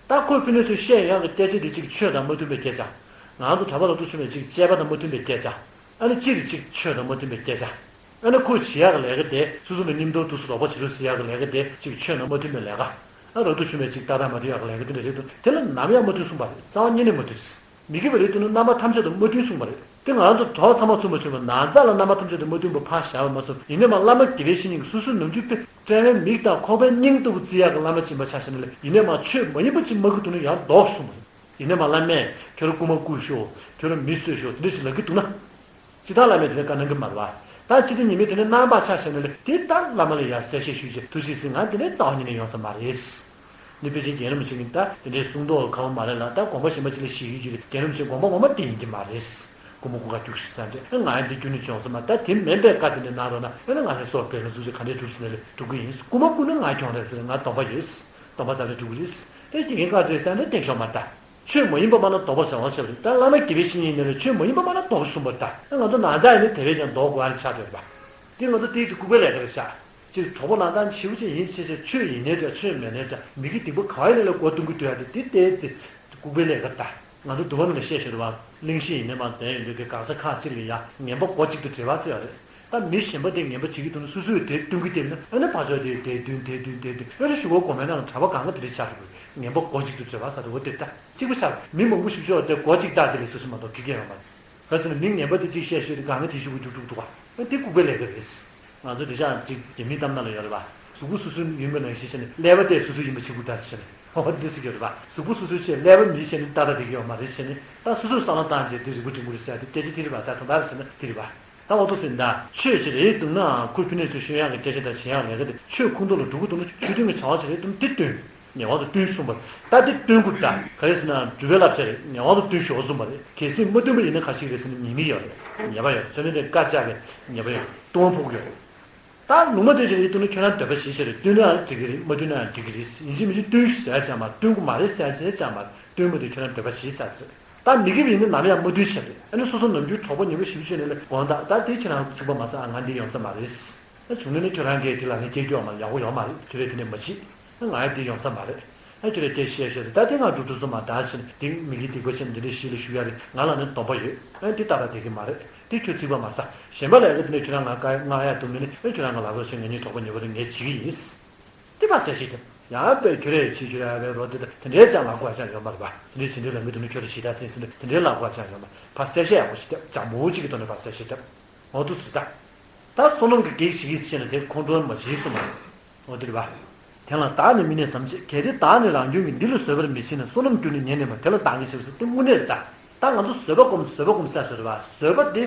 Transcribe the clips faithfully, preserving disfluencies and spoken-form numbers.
ད་ཁོས་ཕི་ནས་ཚུར་བཤད་ཡག་གི་སྐད་ཆ་དེ་གཅིག་ཆོས་དང་མ་མཐུན་པའི་སྐད་ཆ། ང་ཚོ་གྲྭ་པ་ལ་ཐུག་ཆུ་མེད་གཅིག་བཅས་པ་དང་མ་མཐུན་པའི་སྐད་ཆ། ཨ་ནི་སྤྱིར་གཅིག་ཆོས་དང་མ་མཐུན་པའི་སྐད་ཆ། ཨ་ནི་ཁོས་བྱེད་ཡག་གི་ལས་ཀ་དེ་སོ་སོ་ལ་སྙིང་སྟོབས་འདུག་སུ་ལོག་པ་བྱེད་རོགས་ཟེར་ཡག་གི་ལས་ཀ་དེ་གཅིག་ཆོས་དང་མ་མཐུན་པའི་ལས་ཀ། ཨ་ར་ཐུག་ཆུ་མེད་གཅིག་ཏག་ཏག་མ་མཐུན་ཡག་གི་ལས་ཀ་དེ་འདྲ་རེད་འདུག་དེ་ལ་ནམ་ཡང་མ་མཐུན་གསུངས་པ་རེད། རྩ་བ་ཉིད་ནས་མ་མཐུན། མི་དགེ་བའི་ལས་དུ་ནི་རྣམ་པ་ཐམས་ཅད་དུ་མ་མཐུན་གསུངས་པ་རེད། དེ་ང་རང་ཚོ་གྲྭ་པ་ཚང་མ་ཚུགས་མ་ཆུག་པ་ནང་ཚགས་ལ་རྣམ་པ་ཐམས་ཅད་དུ་མ་མཐུན་པ་ཕར་བཞག་པ་མ་ཚུགས། ཡིན་ནའི་མ་བླ་མ་དགེ་བའི་བཤེས་གཉེན་གྱིས་སོ་སོའི་ནམ་རྒྱུན་དཔེ་དཔྲལ་བའི་མིག་དང་ཁོག་པའི་སྙིང་ལྟ་བུ་བརྩི་ཡག་གི་བླ་མ་ཅིག་ཡིན་པ་ཆ་བཞག་ན་ལས། ཡིན་ནའི་མ་ཆོས་མ་ཡིན་པ་ཅིག་སྨྲ་གི་འདུག་ན་ཡང་ལྡོག་གསུངས་པ་རེད། ཡིན་ནའི་མ་བླ་མས་ཁྱོད་རང་རྐུན་མ་རྐུས་ཤོག་ཁྱོད་རང་མི་གསོད་ཤོག་དེ་འདྲ་ཞིག་ལབ་ཀྱི་འདུག་ན། ཅི་ལྟར་བླ་མས་དེ་ནས་བཀའ་གནང་གི་མ་རེད་བ། ད་ཅི་སྟེ་ཉི་མའི་དེ་ནས་རྣམ་པར་ཆགས་བཞག་ན་ལས་དེ་ལྟར་བླ་མ་ལ་ཡང་གསལ་བཤད་ཞུས་རྗེས་ཐུགས་རྗེས་གཟིགས། ང་དེ་ནས་རྩ་བ་ཉིད་ནས་ཡོང་ས་མ་རེད། ནི་དཔེ་ཅན་རྒན་རིན་པོ་ཆེ་གིས་ད་དེ་འདྲའི་གསུང་མདོག་ཁ་བ་མ་རེད་ལ། ད་དགོངས་པ་གཞན་པ་ཅིག་ལ་བཞེས་ཀྱི་ཡོད་རེད། རྒན་རིན་པོ་ཆེ་དགོངས་པ་ངོ་མ་དེ་ཡིན་གྱི་མ་རེད། རྐུན་མ་རྐུ་ག་རྒྱུགས་ཤིག་ཟེར་འདྲ། ཨ་ང་ཡང་འདི་རྒྱུན་ནས་བྱུང་སོང་མ། ད་དེ་མིན་པའི་བཀའ་དེ་འདྲ་གནང་རོགས་གནང་། ཨ་ནི་ང་ལ་སོགས་པའི་ལ་འཛུགས་ཀྱི་ག་འདྲས་སྒྲུབ་ཟེར་ན་ལས་སྒྲུབ་ཀྱི་ཡིན། རྐུན་མ་རྐུ་ན་ང་གྱོང་རེད་ཟེར། ང་སྡོམ་པ་ཡོད། སྡོམ་པ་ཟ་ལས་སྒྲུབ་ཀྱི་རེད། དེ་རྒན་བཀའ་རེད་ཟེར་ན་བསྟན་ཤོག་མ་ད། ཆོས་མ་ཡིན་པ་སྨྲ་ན་ལྡོག་པར་བྱ་བ་ཆེ་བ་རེད། ད་བླ་མ་དགེ་བའི་བཤེས་གཉེན་ཡིན་ན་ལས་ཆོས་མ་ཡིན་པ་སྨྲ་ན་ལྡོག་གསུངས་པ་རེད། ད་ང་ཚོ་ནང་ཚགས་ཡིན་ན་དེ་བས་ཀྱང་ལྡོག་དགོས་ཨ་ནི་ཆགས་བསྡད་རེད་པ། དེ་ང་ཚོ་དེའི་དུས་ལྐུགས་པའི་ལས་ཀ་རེད་ཤག་ཅིག་གྲོགས་པོ་ལག་རྟགས་ཞེ་པོ་ཅིག་ཡིན་ཤེས་ཤེས། ཆོས་ཡིན་ནའི་འདྲ་ཆོས་མེད་ནའི་འདྲ་མི་དགེ་སྡིག་པ་ག་བ་ཡིན་ན་ལས་མགོ་གཏོང་གི་སྡོད་ཡ་དེ་དེ་ལྟའི་ཚེ་ལྐུགས་པའི་ལས་ཀ་ད། ང་ཚོ་འདུལ་བ་ནང་ལ་བཤད་ཤོད་རེད་བ། གླེང་གཞི་ཡིན་ནའི་མ་འཛིན་ཡོང་དུས་ཀྱི་གང་ས་ཁག་ཅིག་ལ་ཡང་ངན་པ་མགོ་གཅིག་ཏུ་འདྲེས་པ་ཟེར་ཡ་རེད། ད་མི་གཞན་པ་དེ་ངན་པ་བྱེད་ཀྱི་འདུག་ན་སོ་སོས་དེ་སྟོན་གྱི་བསྡད་ན། ཨ་ནི་ཕར་ཕྱོགས་དེ་དེ་བསྟུན་དེ་བསྟུན་དེ་བསྟུན། ཨ་ནི་གཞུག་གུ་གོ་མའི་ནང་ལ་གྲྭ་པ་གང་ག་དེ་འདྲ་ཆགས་འགྲོ་གི། ངན་པ་མགོ་གཅིག་ཏུ་འདྲེས་པ་ཟེར་དུས་འོ་དེ་ད་གཅིག་པ་ཆགས། མི་མང་པོ་ཞིག་ཤོག་དེ་མགོ་གཅིག་བཏགས་དེ་ལས་སོ་སོ་མ་གཏོགས་ཁེ་གེ་ཡོད་མ་རེད། ག་ཟེར་ན་མི་ངན་པ་དེ་གཅིག་བཤད་ཤོད་དེ་གང་ག་དེ་གཞུག་གུ་རྒྱུགས་འགྲོ་གི་འདུག་ག་ཨ་དེ་ལྐུགས་པའི་ལས་ཀ་རེད། ང་ཚོ་དེ་ཤག་ཅིག་རྒྱ་མིའི་གཏམ་ནང་ལ་ཡོད་རེད་པ། གཟུགས་པོ་སོ་སོའི་ཡིན་པ་ནང་བཞིན་བྱས་ནས་ཀླད་པ་དེ་སོ་སོའི་ཡིན་པ་བྱེད་དགོས་ད་ཟེར་ནས། འོ་འདི་ཟེར་གྱི་ཡོད་རེད་པ། གཟུགས་པོ་སོ་སོའི་ཆེད་ཀླད་པ་མིའི་ཆེད་ནི་ཏག་ཏག་བསྡད་ཀྱི་ཡོད་མ་རེད་བྱས་ནས། ད་སོ་སོས་བསམ་བློ་བཏང་བྱས་འདི་རིག་པ་འབྲིང་པོ་རེད་ཟེར་ཏེ་སྐད་ཆ་དེ་རེད་པ། ད་དོན་དག་རེད་ཟེར་ན་དེ་རེད་པ། ད་འོ་ཐུག་ཟིན་ད་ཆོས་ཅིག་རེད་འདུག་ན་ཁོས་ཕི་ནས་ཚུར་ཤོད་ཡག་གི་སྐད་ཆ་དང་བྱེད་ཡག་ལས་ཀ་དེ་ཆོས་ཁུངས་གཏུག་ལ་འགྲོ་གི་འདུག་ན་ཆོས་མཐུན་གྱི་བྱ་བ་ཅིག་རེད་འདུག་ན་དེ་སྟོན། ངེས་པར་དུ་སྟོན་གསུངས་པ་རེད། ད་དེ་སྟོན་དགོས་རེད། ད་ག་རེ་ཟེར་ན་སྒྲུབ་པའི་བསླབ་བྱ་རེད། ངེས་པར་དུ་སྟོན་ཤོག་གསུངས་པ་རེད། གལ་སྲིད་མ་སྟོན་པ་ཡིན་ན་ག་ཞིག་རེད་ཟེར་ན་ཉེས་དམིགས་ཡོད་རེད། ཉེས་པ་ཡོད། བྱས་ན་དེ་བཀའ་བཅག་གི་ཉེས་པ་ཡོད། ལྟུང་བ་ཕོག་གི་ཡོད་རེད། ད་ལུང་མ་བསྟན་ཞིག་རེད་འདུག་ན་ཁྱོད་རང་འདོད་པ་བྱེད་ཤེས་རེད། སྟོན་ན་ཡང་འགྲིག་གི་རེད། མ་སྟོན་ན་ཡང་འགྲིག་གི་རེད། ཡིན་གཅིག་མིན་གཅིག་སྟོན་ཤོག་ཟེར་ཡག་ཅང་མ་རེད། སྟོན་དགོས་མ་རེད་ཟེར་ཡག་ཅང་མ་རེད། སྟོན་མ་དེ་ཁྱོད་རང་འདོད་པ་བྱེད་ཟེར་རེད། ད་མི་དགེ་བ་ཡིན་ན་ནམ་ཡང་མ་སྟོན་ཤེས་རེད། ཨ་ནི་སོ་སོ་ནམ་རྒྱུན་གྲོགས་པོ་ཉེ་པོ་ཞེ་པོ་ཅིག་ནས་ལས་དགོངས་དག་ད་དེ་ཁྱོད་རང་ཚིག་པ་མ་ཟ། ཨ་ང་འདི་ཡོང་ས་མ་རེད། ཨ་བྱུང་ན་ནི་ཁྱོད་རང་གིས་དེ་ལ་ནི་སྐྱེ་སྐྱོ་མ་ཡག་པོ་ཡོང་མ་རེད། ཁྱོད་རས་དེ་ནས་མ་བྱེད། ཨ་ང་ཡང་དེ་ཡོང་ས་མ་རེད། ཨ་ཁྱོད་རས་དེ་བཤད་ཤེས་རེད། ད་དེ་ང་སྒྲུབ་ཐུབ་སོང་མ། ད་ཕྱིན་དེ་མི་དགེ་སྡིག་པ་ཆེན་འདི་འདྲ་ཞིག་ལ་ཞུགས་ཡ་རེད། ང་ལ་ནི་སྡོམ་པ་ཡོད། ཨ་དེ་ལྟ་བ་བསྡད་ཀྱི་མ་རེད། དེ་ཁྱོད་ཚིག་པ་མ་ཟ། གཞན་པ་ལས་ཀ་དེ་ནས་ཁྱོད་རང་ང་དཀའ་ངལ་ཡག་འདུག་མིན་ནི། ཨ་ཁྱོད་རང་ང་ལབ་རོགས་བྱེད། ངེད་གཉིས་གྲོགས་པོ་ཉེ་པོ་རེད། ངས་བྱེད་ཀྱི་ཡིན། དེ་ཕར་གསལ་བཤད་རྒྱབ། ཡང་དཔེ་ཁྱོད་རས་བྱེད་ཁྱོད་རས་བས་རོགས་དེ་དང་དེ་འདྲའི་ཅང་ལབ་དགོས་ཅང་ཡོད་མ་རེད་པ། དེ་འདྲའི་བྱེད་འདོད་ལ་མི་འདུག་ན་ཁྱོད་རས་བྱེད་ད་ཟིན་ཟིན་དེ་འདྲའི་ལབ་དགོས་ཅང་ཡོད་མ་རེད། ཕར་གསལ་བཤད་ཡག་པོ་ཞིག་རྒྱབ། ཅང་མོ་གཅིག་གི་ཐོག་ནས་ཕར་གསལ་བཤད་རྒྱབ། འོ་འདུག་ཟེར་ད། ད་བསོད་ནམས་ཀྱི་གེགས་བྱེད་ཀྱི་ཕྱིར་ན་དེ་ཁོང་ཁྲོ་མ་བྱེད་གསུངས་པ་རེད། འོ་དེ་རེད་པ། དེ་ལ་བདག་ནི་མི་གནས་སམ་བྱེད། གལ་ཏེ་བདག་ནི་རང་སྐྱོན་གྱིས། འདི་ལ་བཟོད་པར་མི་བྱེད་ན། བསོད་ནམས་ཀུན་ནས་ཉེར་གནས་མ། དེ་ལ་བདག་གིས་ཞེས་པ་ཟེར་དེ་དངོས་གནས་རེད་ད། ད་ང་ཚོ་བཟོད་པ་སྒོམ་བཟོད་པ་སྒོམ་ཟེར་བཟོད་རེད་པ། བཟོད་པ་དེ་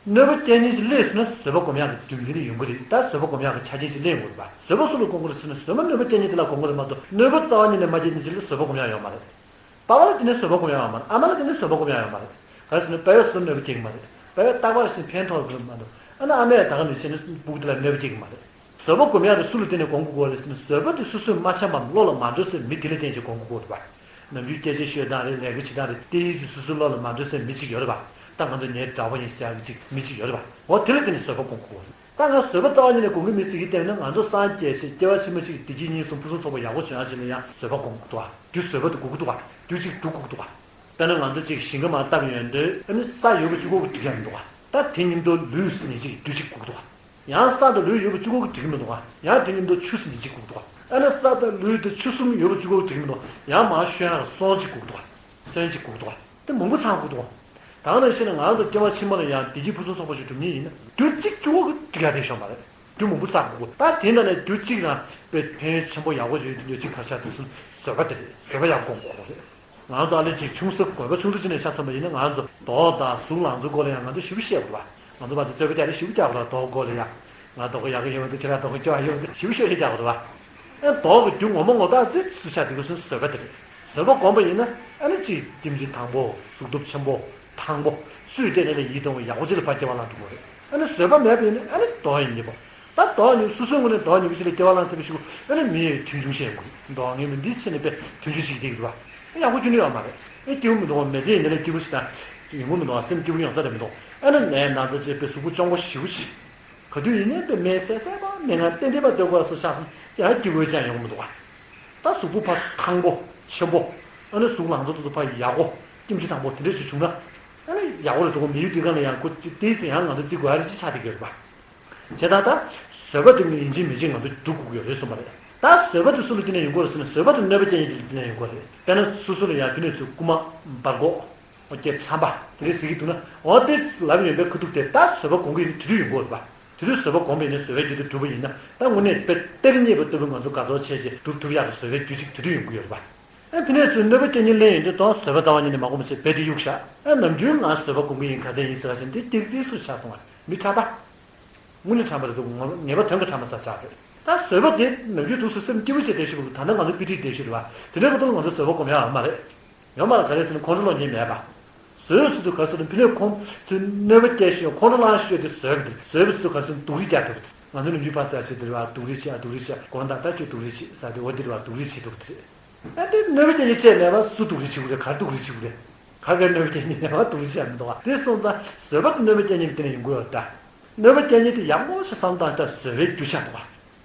གནོད་པ་སྐྱེལ་མཁན་ཅིག་སླེབས་སོང་ན་བཟོད་པ་སྒོམ་ཡག་གི་རྒྱུ་མཚན་དེ་ཡོང་གི་རེད། ད་བཟོད་པ་སྒོམ་ཡག་གི་ཆ་རྐྱེན་ཅིག་སླེབས་དགོས་རེད་པ། བཟོད་པ་སུ་ལ་སྒོམ་དགོས་རེད་ཟེར་ན་བཟོད་མ་གནོད་པ་སྐྱེལ་མཁན་དེ་ལ་སྒོམ་དགོས་རེད་མ་གཏོགས། གནོད་པ་རྩ་བ་ཉིད་ནས་མ་སྐྱེལ་མཁན་ཅིག་ལ་བཟོད་པ་སྒོམ་ཡག་ཡོད་མ་རེད། པ་ཕ་ལ་དེ་ནས་བཟོད་པ་སྒོམ་ཡག་ཡོད་མ་རེད། ཨ་མ་ལ་དེ་ནས་བཟོད་པ་སྒོམ་ཡག་ཡོད་མ་རེད། ག་རེ་ཟེར་ན་པ་ཕ་བཟོད་གནོད་པ་སྐྱེལ་གྱི་མ་རེད། པ་ཕ་རྟག་པར་ཞིག་ཕན་ཐོགས་ཀྱི་མ་གཏོགས། ཨ་ནི་ཨ་མས་ད་ག་ནས་བྱས་ན་སྤུ་གུ་དེ་ལ་གནོད་པ་སྐྱེལ་གྱི་མ་རེད། བཟོད་པ་སྒོམ་ཡག་དེ་སུ་ལ་བརྟེན་ནས་སྒོམ་དགོས་རེད་ཟེར་ན། བཟོད་པ་དེ་སོ་སོས་མ་འཆམ་པའམ་བློ་ལ་མ་འགྲོ་སའི་མི་དེ་ལ་བརྟེན་བྱས་སྒོམ་དགོས་རེད་པ། ནམ་རྒྱུན་སྐད་ཆ་ཤོད་སྟངས་རེད། ལས་ཀ་བྱེད་སྟངས་རེད། དེ་ཡིན་ཙང་སོ་སོའི་བློ་ལ་མ་འགྲོ་སའི་མི་གཅིག་ཡོད་རེད་པ། ད་ང་ཚོ་ངའི་གྲོགས་པོ་ཡིན་ཟེར་ཡག་གི་གཅིག་མི་གཅིག་ཡོད་རེད་པ། འོ་དེ་ལ་བརྟེན་ནས་བཟོད་པ་སྒོམ་དགོས་རེད། ད་ང་བཟོད་པ་རྩ་བ་ཉིད་ནས་སྒོམ་གྱི་མི་ཟེར་གྱི་བལྟས་ན། ང་ཚོ་སངས་རྒྱས་ཤིང་སྐྱེ་བ་ཕྱི་མ་གཅིག་བདེ་སྐྱིད་གཉིས་གསུམ་ཕུན་སུམ་ཚོགས་པ་ཡག་པོ་བྱུང་ཡག་ཅིག་ལ་ཡང་བཟོད་པ་སྒོམ་དགོས་འདུག་ག་རྒྱུ་བཟོད་པ་དེ་དགོས་ཀྱི་འདུག་ག་རྒྱུ་གཅིག་སྒྲུབ་དགོས་ཀྱི་འདུག་ག་དཔེར་ན་ང་ཚོ་གཅིག་ཞིང་ཁ་མར་བཏབ་ཡོང་དུས། ཨ་ནི་ས་ཡོད་པ་གཅིག་པོ་གིས་འགྲིག་གི་མི་འདུག་ག་ད་དེ་མཉམ་དུ་ལུད་ཟེར་མཁན་གཅིག་རྒྱུ་གཅིག་དགོས་ཀྱི་འདུག་ག་ཡང་ས་དང་ལུད་ཡོད་པ་གཅིག་པོ་གིས་འགྲིག་གི་མི་འདུག་ག་ཡང་དེ་མཉམ་དུ་ཆུ་ཟེར་མཁན་གཅིག་དགོས་ཀྱི་འདུག་ག་ཨ་ནི་ས་དང་ལུད་དང་ཆུ་གསུམ་ཡོད་པ་གཅིག་པོ་གིས་འགྲིག་གི་མི་འདུག་ག་ཡང་མར་བཤོལ་ཡག་ལ་སོན་གཅིག་དགོས་ཀྱི་འདུག་ག་སོན་གཅིག་དགོས་ཀྱི་འདུག་ག་དེ་མང་པོ་ཚང་དགོས་འདུག་ག་ད་ག་ནང་བཞིན་ང་རང་ཚོ་སྐྱེ་བ་ཕྱི་མ་ལ་ཡང་བདེ་སྐྱིད་ཕུན་སུམ་ཚོགས་པ་ཞིག་སྒྲུབ་མཁན་ཡིན་ན། རྒྱུ་གཅིག་གཅིག་པོ་གིས་འགྲིག་ཡག་དེ་ཤོང་མ་རེད། རྒྱུ་མང་པོ་ཚང་དགོས་འདུག་ད་དེ་འདྲ་ནས་རྒྱུ་གཅིག་རང་དཔེ་ཕན་ཡོན་ཆེན་པོ་ཡག་པོ་ཡོད་རྒྱུ་གཅིག་ག་རེ་ཆགས་འདུག་ཟེར་ན་བཟོད་པ་དེ་རེད། བཟོད་པ་ཡག་པོ་སྒོམ་དགོས་རེད། ང་ཚོ་ཨ་ལེ་ཅིག་ཆུང་ས་དགོན་པ་ཆུང་ས་ཅིག་ནས་ཆ་མཚོན་པ་ཡིན་ན། ང་ཚོ་མདོག་དང་གཟུགས་ལང་ཚོའི་སྐོར་ལ་ཡང་ང་ཚོ་ཞེ་པོ་བཤད་དགོས་རེད་པ། ང་ཚོ་བར་དུ་རྩོད་པ་རྒྱག་རེས་ཞེ་པོ་རྒྱག་དགོས་རེད། མདོག་སྐོར་ལ་ཡང་། ང་མདོག་ཡག་གི་ཡོད་མི་འདུག་ཁྱེད་རང་མདོག་སྐྱོ་བ་ཡོད་མི་འདུག་ཞེ་པོ་བཤད་རེས་རྒྱག་དགོས་རེད་པ། ཨེ་མདོག་གི་རྒྱུ་ངོ་མ་ངོ་ཐག་དེ་སུ་ཆགས་འདུག་ཟེར་ན་བཟོད་པ་དེ་རེད། བཟོད་པ་སྒོམ་པ་ཡིན་ན། ཨ་ནི་ཅིག་ཁྱིམ་གཅིག་དང་པོ། གཟུགས་སྟོབས་ཆེན་པོ། ཐང་པོ། སུས་བལྟས་ན་ལས་ཡིད་དུ་འོང་བའི་ཡག་པོ་ཅིག་ལ་ཕར་སྐྱེ་བ་བླངས་འགྲོ་དགོས་རེད། ཨ་ནི་བཟོད་པ་མེད་པ་ཡིན་ན་ཨ་ནི་མདོག་ཡང་ཉེས་པོ། ད་མདོག་ཉེས་སོ་སོའི་ངོས་ནས་མདོག་ཉེས་པོ་ཅིག་ལ་སྐྱེ་བ་བླངས་ཟེར་བའི་ཤུགས། ཨ་ནི་མི་ཡི་དུས་འགྱུར་ཤེས་དགོས། མདོག་ངན་པ་འདི་བྱས་ནས་པས་དུས་འགྱུར་ཞིག་བསྡད་ཀྱི་འདུག་བ། ཡག་པོ་ཁྱོན་ནས་ཡོད་མ་རེད། ཨེ་སྐྱིད་པོ་མི་འདུག་བ། མི་ཚེ་ཡིན་ན་ལས་སྐྱིད་པོ་ཞིག་དང་། ཡོང་གི་མི་འདུག་བ། སེམས་སྐྱིད་པོ་ཡོང་ས་རེད་མི་འདུག་ཨ་ནི་ནས་ན་ཚ་བྱས་པའི་གཟུགས་པོ་གཅོང་པོ་ཞེ་པོ་ཞིག་ག་དུས་ཡིན་ནའི་པས་མི་གསལ་གསལ་པོ་མི་ངན་ཏན་ཏན་པ་སྡོད་དགོས་སོ་ཆགས་སོང་། ཡང་སྐྱིད་པོ་ཅང་ཡོང་གི་མི་འདུག་བ། ད་གཟུགས་པོ་ཕར་ཐང་པོ། ཆེན་པོ། ཨ་ནི་གཟུགས་ལང་ཚོ་དེ་ཚོ་ཕར་ཡག་པོ། སྐྱེམས་ཆུ་དྭངས་པོ་དེ་འདྲ་ཞིག་བྱུང་ན། ཨ་ནི་ཡག་པོ་རེད་འདུག་མི་ཡུལ་དེ་ག་ལ་ཡང་ཁོ་ཅིག་ཏོག་ཙམ་ཡང་ང་ཚོ་བརྩི་དགོས་ཡ་རེ་ཅིག་ཆགས་བསྡད་ཀྱི་ཡོད་རེད་པ། བྱས་ཙང་ད་བཟོད་པ་དེ་ཡིན་གཅིག་མིན་གཅིག་ང་ཚོ་སྒྲུབ་དགོས་ཀྱི་ཡོད་རེད་གསུངས་པ་རེད། ད་བཟོད་པ་དེ་སུ་ལ་བརྟེན་ནས་ཡོང་གི་ཡོད་རེད་ཟེར་ན། བཟོད་པ་དེ་གནོད་པ་སྐྱེལ་མཁན་དེ་ལ་བརྟེན་ནས་ཡོང་གི་ཡོད་རེད། དཔེར་ན་སོ་སོ་ལ་ཡང་ཕ་ནས་ཚུར་རྐུ་མ་འབར་གོག་ཨོ་ཀྱེ་ཁྲམ་པ་དེ་འདྲ་ཟེར་གྱི་འདུག་ན། འོ་དེ་ལབ་ཡོང་པའི་ཁ་ཐུག་དེ་ད་བཟོད་པ་སྒོམ་གྱི་ཡིན་ན་དེ་དུས་ཡོང་གི་ཡོད་རེད་པ། དེ་དུས་བཟོད་པ་སྒོམ་པ་ཡིན་ན། བཟོད་པའི་རྒྱུ་དེ་བསྒྲུབས་པ་ཡིན་ན། ད་དངོས་གནས་དཔེ་གཏེར་རྙེད་པ་ལྟ་བུ་ང་ཚོ་དགའ་ཚོར་བྱས་བྱས་སྒྲུབ་ཐུབ་ཡག་གི་བཟོད་པའི་རྒྱུ་ཅིག་དེ་དུས་ཡོང་གི་ཡོད་རེད་པ། ཨ་དེ་ནས་ཚུར་གནོད་པ་སྐྱེལ་མཁན་སླེབས་ཡོང་དུས་དང་བཟོད་པ་ལྟ་བ་ཉིད་ནས་མ་བསྒོམས་པ་བྱས་རྦད་དེ་གཡུག་བཞག་ཨ་ནམ་རྒྱུན་ང་བཟོད་པ་སྒོམ་གྱི་ཡིན། ག་ཚད་ཡིན་ཟེར་བ་བཞིན་དེ་སྐྱག་རྫུན་སུ་ཆགས་སོང་བ། མི་ཁྲ་ཐག་དངོས་གནས་ཁྲམ་པ་རེད་འདུག་ངོ་ངེས་པ་དོན་གྱི་ཁྲམ་པ་ཟེར་ཆགས་རེད། ད་བཟོད་པ་དེ་ནམ་རྒྱུན་དུས་སུ་སེམས་སྐྱིད་པོ་བྱས་བསྡད་ཤོག་ད་ལྟ་ང་ཚོ་དཔེ་ཁྲིད་བསྡད་ཤོག་རེད་པ། དེ་འདྲའི་ཁ་ཐུག་ལ་ང་ཚོ་བཟོད་པ་སྒོམ་ཡག་ཡོད་མ་རེད། ཡོད་མ་རེད། ག་རེ་ཟེར་ན་ཁོང་ཁྲོ་སློང་མཁན་མེད་པ། བཟོད་ཟེར་དུས་ག་རེ་ཟེར་ན་ཕི་ནས་ཁོང་ཚོས་གནོད་པ་སྐྱེལ་ཤོག་ཁོང་ཁྲོ་ལངས་ཤོག་དེ་བཟོད་པ་དེ། བཟོད་པ་ཟེར་དུས་ག་རེ་ཟེར་ན་སྡུག་རུས་རྒྱག་ཐུབ་པ་དེ། ང་ཚོ་ནམ་རྒྱུན་ཕར་ཟེར་བ་ཞིག་དེ་རེད་པ། སྡུག་རུས་བྱེད་ཨ། སྡུག་རུས་བྱེད། དགོང་དག་ད་ཁྱོད་སྡུག་རུས་བྱེད་ཟེར་དེ། འོ་དེ་རེད་པ། སྡུག་རུས་བྱེད་འདུག་དེ་རེད། ཨ་དེ་གནོད་པ་སྐྱེལ་མཁན་བྱས་མེད་པ་སུ་སྡུག་རུས་བྱེད་དགོས་རེད། ག་རེ་སྡུག་རུས་བྱེད་དགོས་རེད། ག་གེ་གནོད་པ་སྐྱེལ་མཁན་མེད་པ་སྡུག་རུས་བྱེད་མི་འདུག་པ། དེ་སོང་ཙང་བཟོད་པ་དེ་གནོད་པ་སྐྱེལ་མཁན་དེ་ནས་ཡོང་གི་ཡོད་རེད་ད། གནོད་པ་སྐྱེལ་མཁན་དེ་ཡག་པོ་ཞིག་བསམ་བློ་བཏང་། ད་བཟོད་པའི་རྒྱུ་ཆགས་འདུག་པ།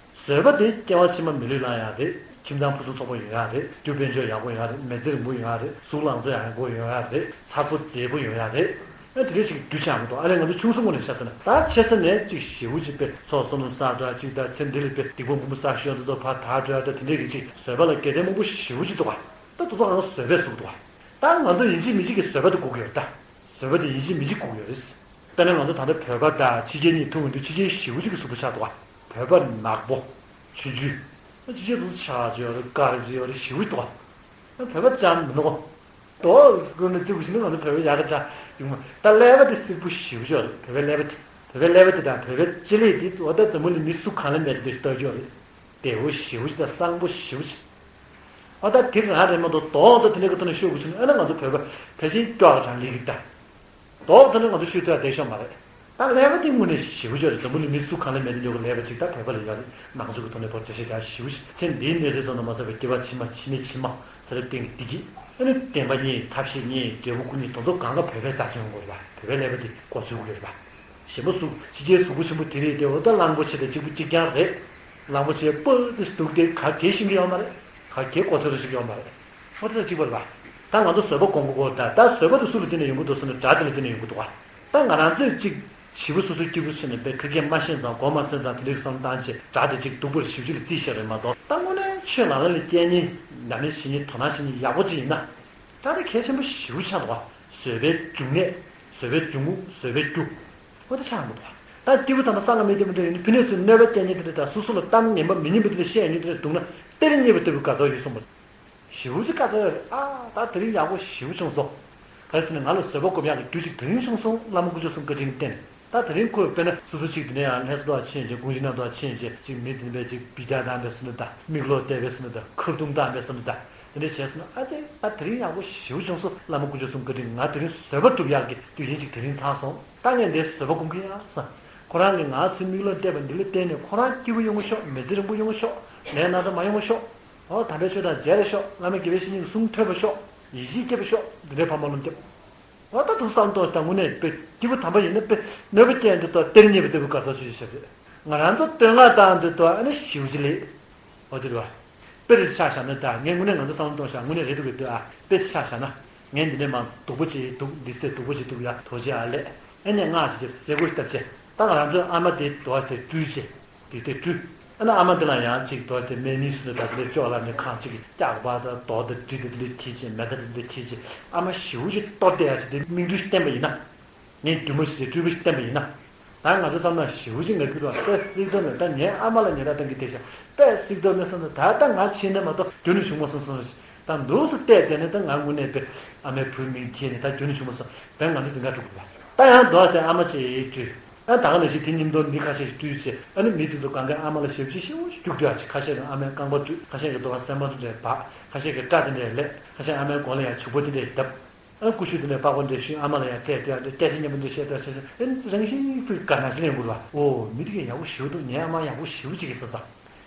བཟོད་པ་དེ་སྐྱེ་བ་ཕྱི་མ་མི་ལུས་ལ་ཡང་རེད། ཁྱིམ་ཚང་ཕུན་སུམ་ཚོགས་པོ་ཡོང་ཡག་རེད། རྒྱུ་དཔལ་འབྱོར་ཡག་པོ་ཡོང་ཡག་རེད། མི་ཚེ་རིང་པོ་ཡོང་ཡག་རེད། གཟུགས་ལང་ཚོ་ཡག་པོ་ཡོང་ཡག་རེད། མཚར་པོ་མཛེས་པོ་ཡོང་ཡག་རེད། ཨ་དེ་འདྲ་ཅིག་རྒྱུ་ཆགས་མི་འདུག་ཨ་ནི་ང་ཚོ་ཆུང་སོ་སྔོན་ནས་བཤད་ཚར་ན། ད་ཆེ་ས་ནས་ཅིག་ཞེ་པོ་ཅིག་དཔེ་ཚོགས་བསོད་ནམས་བསགས་འགྲོ་ཡག་ཅིག་ད་ཚེ་འདི་ལ་དཔེ་སྡིག་པ་མང་པོ་བསགས་ཤོར་འདུག་ཚོ་ཕར་དག་འགྲོ་ཡག་ད་དེ་འདྲ་གི་ཅིག་བཟོད་པ་ལ་དགེ་མཚན་མང་པོ་ཞེ་པོ་ཅིག་འདུག་པ། ད་དེ་ཚོ་ང་ཚོ་བཟོད་པས་བཟོས་འདུག་པ། ད་ང་ཚོ་ཡིན་གཅིག་མིན་གཅིག་གིས་བཟོད་པ་དེ་དགོས་ཀྱི་ཡོད་རེད་ད། བཟོད་པ་དེ་ཡིན་གཅིག་མིན་གཅིག་དགོས་ཀྱི་ཡོད་རེད། དཔེར་ན་ང་ཚོ་ད་ལྟ་བོད་པ་དང་ཕྱི་རྒྱལ་གཉིས་མཐོང་ཡོང་དུས་ཕྱི་རྒྱལ་ཞེ་པོ་ཅིག་གི་གཟུགས་པོ་ཆགས་འདུག་པ། བོད་པ་ནག་པོ། ཆུང་ཆུང་། ཕྱི་རྒྱལ་དུ་ཆགས་ཀྱི་ཡོད་རེད། དཀར་གྱི་ཡོད་རེད། ཞེ་པོ་འདུག་པ། བོད་པ་ཅང་མི་འདུག་གོ། དོ་ཀུན་ནས་བརྩི་བ་ཞིག་ནི་ང་ཚོ་བོད་པ་ཡག་ག་ཅག་ཡོང་མ། ད་ཀླད་པ་དེ་སེར་པོ་ཞེ་པོ་ཅིག་ཡོད་རེད། བོད་པའི་ཀླད་པ་དེ། བོད་པའི་ཀླད་པ་དེ་དང་བོད་པའི་སྤྱི་ལེ་དེ་འོ་ད་འཛམ་བུ་གླིང་མི་སུ་གང་ལ་མེད་དེ་ལྟ་རྒྱུ་རེད། བདེ་བོ་ཞེ་པོ་ཅིག་དང་བཟང་པོ་ཞེ་པོ་ཅིག་ཨ་ད་དེ་རང་རེད་མ་གཏོགས་དོག་ད་དེ་འདྲའི་ཁ་ཐུག་ནས་ཤོད་དགོས་བྱུང་ན། ཨ་ན་ང་ཚོ་བོད་པ་ཕལ་ཆེར་སྐྱོ་བ་གྲང་ལི་གི་ད། དོག་ད་ནི་ང་ཚོ་ཤོད་ཐུབ་ཡ་བསྡད་ཤོག་མ་རེད། ད་ཀླད་པ་དེ་དངོས་གནས་ཞེ་པོ་ཅིག་རེད། འཛམ་བུ་གླིང་མི་སུ་གང་ལ་མེད་དེ་འདྲའི་ཀླད་པ་ཅིག་ད་བོད་པ་ལ་ཡོད་རེད། ནང་ཆོས་ཀྱི་ཐོག་ནས་བོད་ཅེས་བྱ་ཞེ་པོ་ཅིག་ཚེ་འདིའི་གནས་ཚུལ་ཙམ་དུ་མ་ཟད་པའི་སྐྱེ་བ་ཕྱི་མ་ཕྱི་མའི་ཕྱི་མ་ཚེ་རབས་གཏན་གྱི་བདེ་སྐྱིད། ཨ་ནི་བསྟན་པ་རྙེད། ཐབས་ཤེས་རྙེད། འབྲས་བུ་ཀུན་རྙེད། དེ་ཚོ་གང་ག་བོད་པས་རྩ་ཆེན་ཡོང་དགོས་རེད་པ། བོད་པའི་ཀླད་པ་དེ་གོ་ཚོད་དགོས་རེད་པ། གཞན་པ་གཟུགས་ཕྱི་རྒྱལ་གཟུགས་པོ་ཆེན་པོ་དེ་རེད་དེ། འོ་ད་གླང་པོ་ཆེ་དང་གཅིག་པུ་གཅིག་རྐྱང་རེད། གླང་པོ་ཆེ་སྤུ་ཙི་འདུག་སྟེ་ག་གེ་ཤེས་ཀྱི་ཡོད་མ་རེད། ག་གེ་གོ་ཚོད་རེ་ཞིག་ཡོད་མ་རེད། འོ་དེ་དང་གཅིག་པ་རེད་པ། ད་ང་ཚོ་བཟོད་པ་སྒོམ་དགོས་གོ། ད་ད་བཟོད་པ་དེ་སུ་ལ་བརྟེན་ནས་ཡོང་གི་འདུག་ཟེར་ན་དགྲ་དེ་ལ་བརྟེན་ནས་ཡོང་གི་འདུག་ག་ད་ང་རང་ཚོས་གཅིག་བྱིས་པ་སོ་སོའི་སྐྱེས་བུ་ཆེ་ནས་དཔེ་ཁ་སྐད་མ་ཤེས་ཙང་མགོ་མ་ཚོས་ཙང་དེ་འདྲའི་བསམ་བཏང་བྱས་དགྲ་དེ་གཅིག་སྡུག་པོ་རེ་ཞེ་པོ་ཅིག་ལ་བརྩིས་བཞག་རེད་མ་གཏོགས། ད་དངོས་གནས་ཆོས་ལག་ལེན་ལ་སྐྱེལ་མཁན་ཉམས་ལེན་བྱེད་མཁན་དོ་སྣང་བྱེད་མཁན་ཡག་པོ་ཅིག་ཡིན་ན། ད་དེ་གལ་ཆེན་པོ་ཞེ་པོ་ཆགས་འདུག་ག་བཟོད་པའི་འབྱུང་གནས། བཟོད་པའི་འབྱུང་རྔུབ། བཟོད་པའི་རྒྱུ། འོ་དེ་ཆགས་མི་འདུག་ག་ད་སྐྱེས་བུ་དམ་པ་སངས་རྒྱས་མི་སྐྱེ་མི་འདྲ་ཡིན་ན་ཕི་ནས་ཚུར་གནོད་པ་སྐྱེལ་མཁན་དེ་འདྲ་དང་སོ་སོ་ལ་གཏམ་ངན་པ་མི་སྙན་པ་དེ་འདྲ་བཤད་མཁན་དེ་འདྲ་འདུག་ན་གཏེར་རྙེད་པ་ལྟ་བུའི་དགའ་ཚོར་ཡོད་གསུངས་པ། ཞེ་པོ་ཅིག་དགའ་ཚོར་ཡོད་རེད། ཨ་ད་དེ་རིང་ཡག་པོ་ཞེ་པོ་བྱུང་སོང་། ག་རེ་ཟེར་ན་ང་ལ་བཟོད་པ་སྒོམ་ཡག་གི་རྒྱུ་ཅིག་དེ་རིང་བྱུང་སོང་། བླ་མ་དཀོན་མཆོག་གསུམ་བཀའ་དྲིན་བརྟེན། ད་དེ་རིང་ཁོས་དཔེར་ན་སོ་སོ་གཅིག་དེ་ནས་ཡང་ལྷ་ས་ཐོག་ཕྱིན་བྱས། དགོན་ཆེན་ནང་ཐོག་ཕྱིན་བྱས་ཅིག་མི་དེ་འདྲ་ཅིག་བི་ཏྲ་བཏང་བས་སུ་འདྲ་དང་། མིག་ལོག་བལྟས་པས་སུ་འདྲ་དང་། ཁ་རྡུང་བཏང་བས་སུ་འདྲ་དང་། དེ་འདྲ་བྱས་སོང་ན། ཨ་ཙི་ད་དེ་རིང་ཡག་པོ་ཞེ་པོ་བྱུང་སོང་། བླ་མ་དཀོན་མཆོག་གསུམ་བཀའ་དྲིན། ང་དེ་རིང་བཟོད་པ་སྒྲུབ་ཡག་གི་དུས་ཡུན་ཅིག་དེ་རིང་ཚང་སོང་། ད་ངས་འདིར་བཟོད་པ་སྒོམ་གྱི་ཡིན་ཨ་བསམ། ཁོ་རང་གིས་ང་ཚོའི་མིག་ལ་བལྟས་པ་འདི་ལ་བརྟེན་ནས་ཁོ་རང་སྐྱིད་པོ་ཡོང་གི་ཤོག་མི་ཚེ་རིང་པོ་ཡོང་གི་ཤོག་ལས་སྣ་ཚོགས་མ་ཡོང་གི་ཤོག་འོ་དམ་པའི་ཆོས་དང་མཇལ་རེ་ཤོག་བླ་མ་དགེ་བའི་བཤེས་གཉེན་གྱི་གསུང་ཐོས་པ་ཤོག་ཡིད་ཆེས་སྐྱེས་པ་ཤོག་འདི་འདྲའི་ཕ་མ་ལོ་རྒྱབ། འོ་ད་དུང་བསམ་གཏོང་ད་དངོས་གནས་དཔེ་སྐྱིད་པོ་དམ་པ་ཡིན་ན་དཔེ་གནོད་པ་སྐྱེལ་འདི་ལྟར་གཏེར་རྙེད་པ་ལྟ་བུའི་དགའ་ཚོར་ཞིག་བྱེད་ཤག་རེད། ང་རང་ཚོ་བསྟོད་བསྔགས་བཏང་འདི་ལྟར་ཨ་ནི་ཞེ་པོ་ཅིག་ལེགས། འོ་དེ་རེད་བ། དཔེ་རེ་ཆ་བཞག་ན། ད་ངས་དངོས་གནས་ང་ཚོ་བསམ་བློ་གཏོང་བཞག་དངོས་གནས་རེད་འདུག་གི་ལྟོས་ཨ། དཔེ་ཆ་བཞག་ན། ངས་འདི་ནས་མར་སྡུག་པོ་ཅིག་འདུག་འདི་སྟེ་སྡུག་པོ་ཅིག་འདུག་ཡ། དོ་ཅིག་ཨ་ལས། ཨེ་ནས་སྔགས་ཅིག་བྱས་སེ་གོལ་བཏབ་བྱས། ད་ང་རང་ཚོའི་ཨ་མ་དེ་དོ་དེ་སྤྲུལ་བྱས། འདི་སྟེ་སྤྲུལ། ཨ་ན་ཨ་མ་འདི་ལ་ཡང་ཅིག་དོ་དེ་སྨན་སྨན་སུ་ནས་ད་དེ་ལས་ལྕོག་ལ་ནས་ཁང་ཅིག་གི་སྐྱག་པ་དང་རྡོ་དང་གྲི་དེ་དེ་འདྲ་འཁྱེར་བྱས། མེ་མདའ་དེ་འདྲ་འཁྱེར་བྱས། ཨ་མ་ཞེ་པོ་ཅིག་གཏོར་བསྡད་ཡ་ཅིག་དེ་མིག་འཕྲུལ་བསྟན་པ་ཡིན་ན། ངས་སྒྱུ་མ་ཞིག་བྱས་སྤྲུལ་པ་ཞིག་བསྟན་པ་ཡིན་ན། ད་ང་ཚོ་བསམ་ན་ཞེ་པོ་ཅིག་ང་ཁུལ་དུ་དཔེ་སྲིད་དོན་མེད། ད་ངའི་ཨ་མ་ལ་ཉེས་དག་གཏང་གི་བསྡད་ཤག་དཔེ་སྲིད་དོན་མེད་བསམ་ན། ད་ལྟ་ང་ཕྱིན་ན་མ་གཏོགས་རྒྱུན་ནས་བྱུང་མ་སོང་བསམ་ཞིག་ད་འདུག་སེ་བལྟས་བསྡད་ན་ད་ང་དངོས་གནས་དཔེ་ཨ་མའི་བུའི་མིང་འཁྱེར་ནས་ད་རྒྱུན་ནས་བྱུང་མ་སོང་། དཔེ་ང་ཚོ་འཛིན་གྲྭ་དྲུག་པ། ད་ཡང་འདུག་སེ་ཨ་མ་ཅིག་སྤྲུལ། ཨ་ད་ག་ནང་བཞིན་དེ་མཉམ་དུ་མི་ཁ་ཤས་ཤིག་སྤྲུལ་བྱས། ཨ་ནི་མི་དེ་ཚོ་གང་གའི་ཨ་མ་ལ་ཞབས་ཕྱི་ཞེ་པོ་ཞིག་རྒྱུགས་འདུག་ཨ། ཅིག་ཁ་ཤས་ཀྱིས་ཨ་མའི་རྐང་པ་བཀྲུས། ཁ་ཤས་ཀྱིས་དོ་བ་སེན་པ་ཚོ་འདྲ་འབག་ཁ་ཤས་ཀྱིས་སྐྲ་དེ་འདྲ་ལས། ཁ་ཤས་ཨ་མའི་མགོ་ལ་ཡང་བྱུག་པ་དེ་འདྲ་བརྡབས། ཨ་ཀུ་ཤུ་དེ་ནས་པགས་པ་འདྲ་བཤུས། ཨ་མ་ལ་ཡང་སྤྲད་དེ། ཨ་འདྲ་སྐད་ཆ་སྙན་པོ་འདྲ་བཤད་དང་བཤད་བཤད། ཨ་རང་བཞིན་གྱིས་དགའ་སྣང་ཞིག་ཡོང་གི་རེད་པ། ཨོ་མི་དེ་གས་ཡག་པོ་ཞེ་པོ་འདུག་ངའི་ཨ་མ་ཡག་པོ་ཞེ་པོ་ཅིག་གིས་ཟེར་ཙང་།